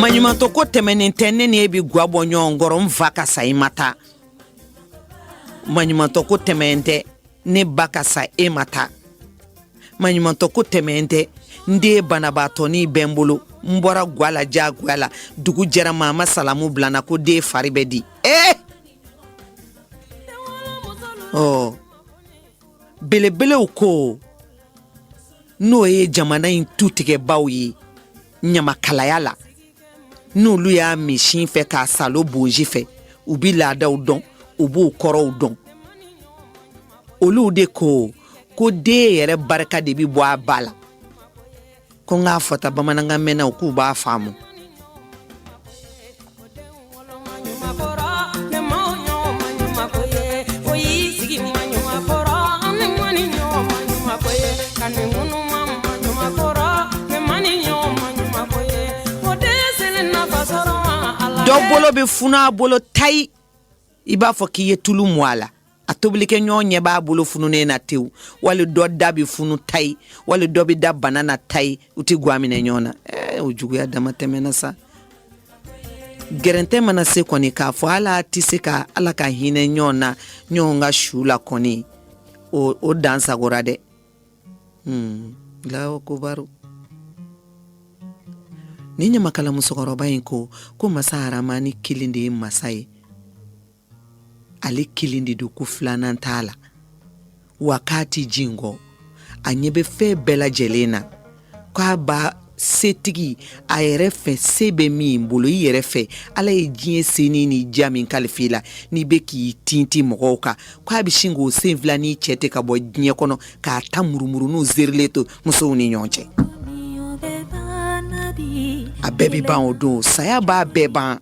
Maɲumantɔ ko tɛmɛnen tɛ. Ne ni e bɛ gwa bɔ ɲɔgɔn kɔrɔ, n fa ka sa, i ma taa. Maɲumantɔ ko tɛmɛnen tɛ. Ne ba ka sa, e ma taa. Maɲumantɔ ko tɛmɛnen tɛ. N den banabaatɔnin bɛ n bolo, n bɔra gwa la diyagoya la, dugu jɛra, maa ma salamu bila n na ko den fari bɛ di. Ee, ɔ belebelew ko, n'o ye jamana in tutigɛbaw ye ɲamakalaya la, n'olu y'a min sin fɛ k'a salo bonji fɛ, u bi laadaw dɔn, u b'u kɔrɔw dɔn. Olu de ko ko den yɛrɛ barika de bi bɔ a ba la. Ko n k'a fɔta bamanankan mɛnnaw k'u b'a faamu. Dɔ bolo bɛ funu a bolo tayi, i b'a fɔ k'i ye tulu mu a la, a tobilikɛ ɲɔgɔn ɲɛ b'a bolo fununen na tewu. Wali dɔ da bɛ funu tayi, wali dɔ bɛ da bana na tayi, u tɛ gwa minɛ ɲɔgɔn na. Ɛɛ, o juguya dama tɛmɛna sa. Gɛrɛntɛ mana se kɔni k'a fɔ ala tɛ se ka ala ka hinɛ ɲɔgɔn na, ɲɔgɔn ka su la kɔni, o dan sagora dɛ. Allahu akubaru. Ni ɲamakala musokɔrɔba in ko ko masa haramani kelen de ye masa ye, ale kelen de don, ko filanan t'a la, wa k'a ti jin kɔ, a ɲɛ bɛ fɛn bɛɛ lajɛlen na, k'a ba setigi a yɛrɛ fɛ, se bɛ min bolo i yɛrɛ fɛ, ala ye diɲɛ seni ni diya min kalifa i la, n'i bɛ k'i tinti mɔgɔw kan, k'a bɛ sin k'o sen fila n'i cɛ ten ka bɔ diɲɛ kɔnɔ, k'a ta murumurunun zerilen to musow ni ɲɔgɔn cɛ. A bɛɛ bɛ ban o don, saya b'a bɛɛ ban.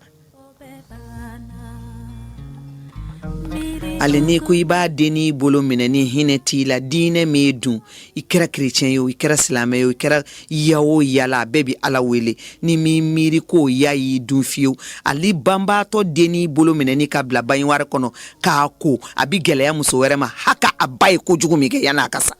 Ale n'i ko i b'a dennin bolo minɛ ni hinɛ t'i la, diinɛ m'e dun, i kɛra kerecɛn ye o, i kɛra silamɛ ye o, i kɛra ya o ya la, a bɛɛ bi ala wele. Ni m'i miiri k'o ya y'i dun fiyewu, ale banbaatɔ dennin bolo minɛni ka bila baignoire kɔnɔ k'a ko, a bi gɛlɛya muso wɛrɛ ma haka a ba ye kojugu min kɛ yan'a ka sa.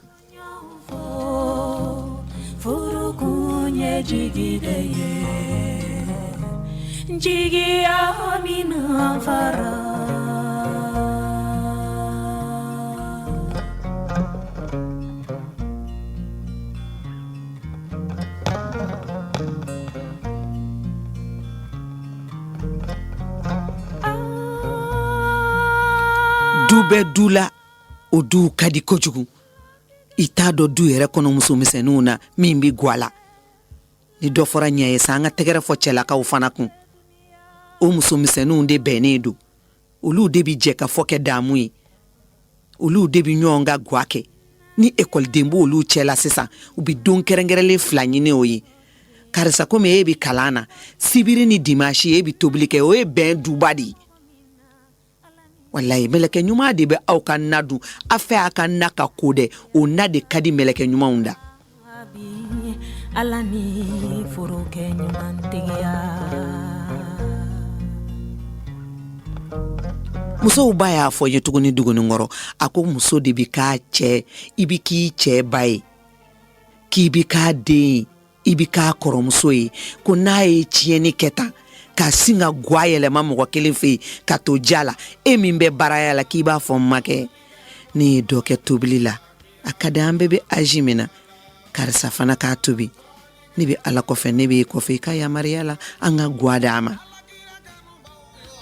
Du bɛ du la, o duw ka di kojugu. I t'a dɔn du yɛrɛ kɔnɔ musomisɛnninw na min bɛ gwa la. Ni dɔ fɔra ɲɛ ye sa, an ka tɛgɛrɛ fɔ cɛlakaw fana kun. O musomisɛnninw de bɛnnen don, olu de bɛ jɛ ka fɔ kɛ daamu ye, olu de bɛ ɲɔgɔn ka gwa kɛ. Ni ekɔliden b'olu cɛla sisan, u bɛ don kɛrɛnkɛrɛnlen fila ɲini o ye. Karisa, komi e bɛ kalan na, sibiri ni dimansi e bɛ tobili kɛ. O ye bɛn duba de ye. Walayi, mɛlɛkɛ ɲuman de bɛ aw ka na dun a fɛ. A ka na ka ko dɛ, o na de ka di mɛlɛkɛ ɲumanw da. Ala ni foro kɛ ɲumantigiya. Musow ba y'a fɔ n ye tuguni Duguninkɔrɔ, a ko muso de bi k'a cɛ, i bi k'i cɛ ba ye, k'i bi k'a den ye, i bi k'a kɔrɔmuso ye. Ko n'a ye tiɲɛni kɛ tan, ka sin ka gwa yɛlɛma mɔgɔ kelen fɛ yen ka to ja la, e min bɛ baaraya la, k'i b'a fɔ n makɛ, ne ye dɔ kɛ tobili la, a ka di an bɛɛ bɛ âge min na, karisa fana k'a tobi. Ne bɛ Ala kɔfɛ, ne bɛ e kɔfɛ, i ka yamaruya la, an ka gwa d'a ma.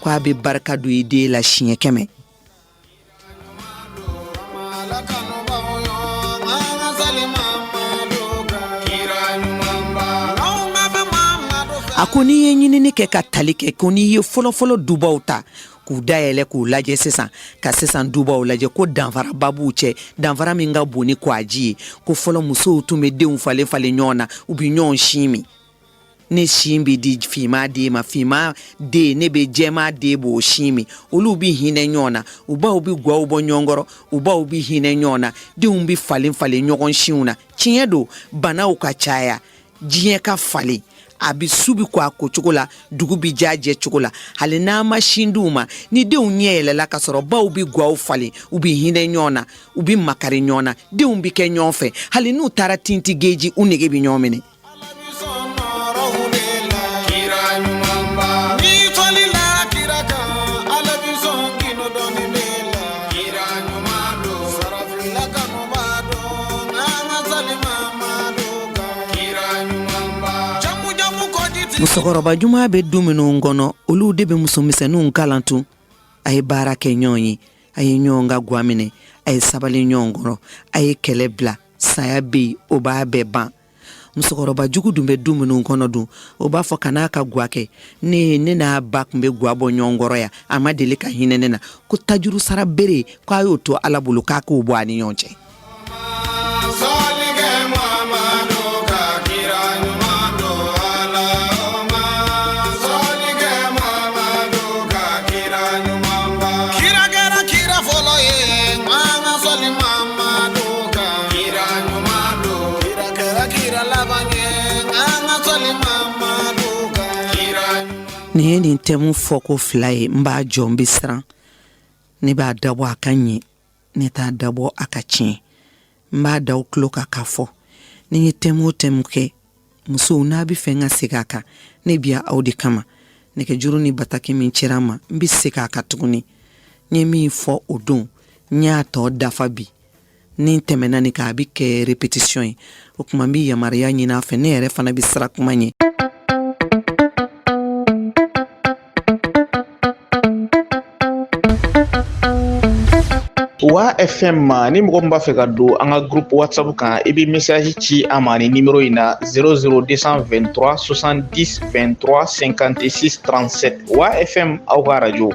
Ko a bɛ barika don i den la siɲɛ 100. A ko n'i ye ɲinini kɛ ka tali kɛ, ko n'i ye fɔlɔfɔlɔ dubaw ta k'u dayɛlɛ k'u lajɛ sisan, ka sisan dubaw lajɛ, ko danfaraba b'u cɛ, danfara min ka bon ni kwaji ye. Ko fɔlɔ musow tun bɛ denw falen falen ɲɔgɔn na, u bɛ ɲɔgɔn sin min. Ne sin bɛ di finman den ma, finman den, ne bɛ jɛman den b'o sin min. Olu bɛ hinɛ ɲɔgɔn na, u baw bɛ gwaw bɔ ɲɔgɔn kɔrɔ, u baw bɛ hinɛ ɲɔgɔn na, denw bɛ falen falen ɲɔgɔn sinw na. Tiɲɛ don, banaw ka caya, diɲɛ ka falen, a bɛ su bɛ ko a ko cogo la, dugu bɛ ja jɛ cogo la. Hali n'an ma sin di u ma, ni denw ɲɛ yɛlɛla ka sɔrɔ baw bɛ gwaw falen, u bɛ hinɛ ɲɔgɔn na, u bɛ makari ɲɔgɔn na, denw bɛ kɛ ɲɔgɔn fɛ. Hali n'u taara tinti geji, u nege bɛ ɲɔgɔn minɛ. Musokɔrɔba ɲuman bɛ du minnu kɔnɔ, olu de bɛ musomisɛnninw kalan tun. A ye baara kɛ ɲɔgɔn ye, a ye ɲɔgɔn ka gwa minɛ, a ye sabali ɲɔgɔn kɔrɔ, a ye kɛlɛ bila. Saya bɛ yen, o b'a bɛɛ ban. Musokɔrɔba jugu dun bɛ du minnu kɔnɔ dun, o b'a fɔ kan'a ka gwa kɛ. Ne n'a ba tun bɛ gwa bɔ ɲɔgɔn kɔrɔ yan, a ma deli ka hinɛ ne na. Ko tajuru sara bere, k'a y'o to Ala bolo, k'a k'o bɔ a ni ɲɔgɔn cɛ. Nin ye nin thème fɔko fila ye. N b'a jɔ, n bɛ siran. Ne b'a dabɔ a ka ɲɛ, ne t'a dabɔ a ka tiɲɛ. N b'a da aw tulo kan k'a fɔ ni n ye thème o thème kɛ, musow n'a bɛ fɛ n ka segin a kan, ne bi aw de kama. Nɛgɛjuru ni bataki min cira n ma, n bɛ segin a kan tuguni. N ye min fɔ o don, n y'a tɔ dafa bi. Ni n tɛmɛna nin kan, a bɛ kɛ répétition ye. O tuma n bɛ yamaruya ɲini a fɛ, ne yɛrɛ fana bɛ siran kuma ɲɛ. Wa FM ma, ni mɔgɔ min b'a fɛ ka don an ka groupe WhatsApp kan, i bɛ message ci an ma ni numéro in na: 00223 70 23 56 37. Wa FM, aw ka radio.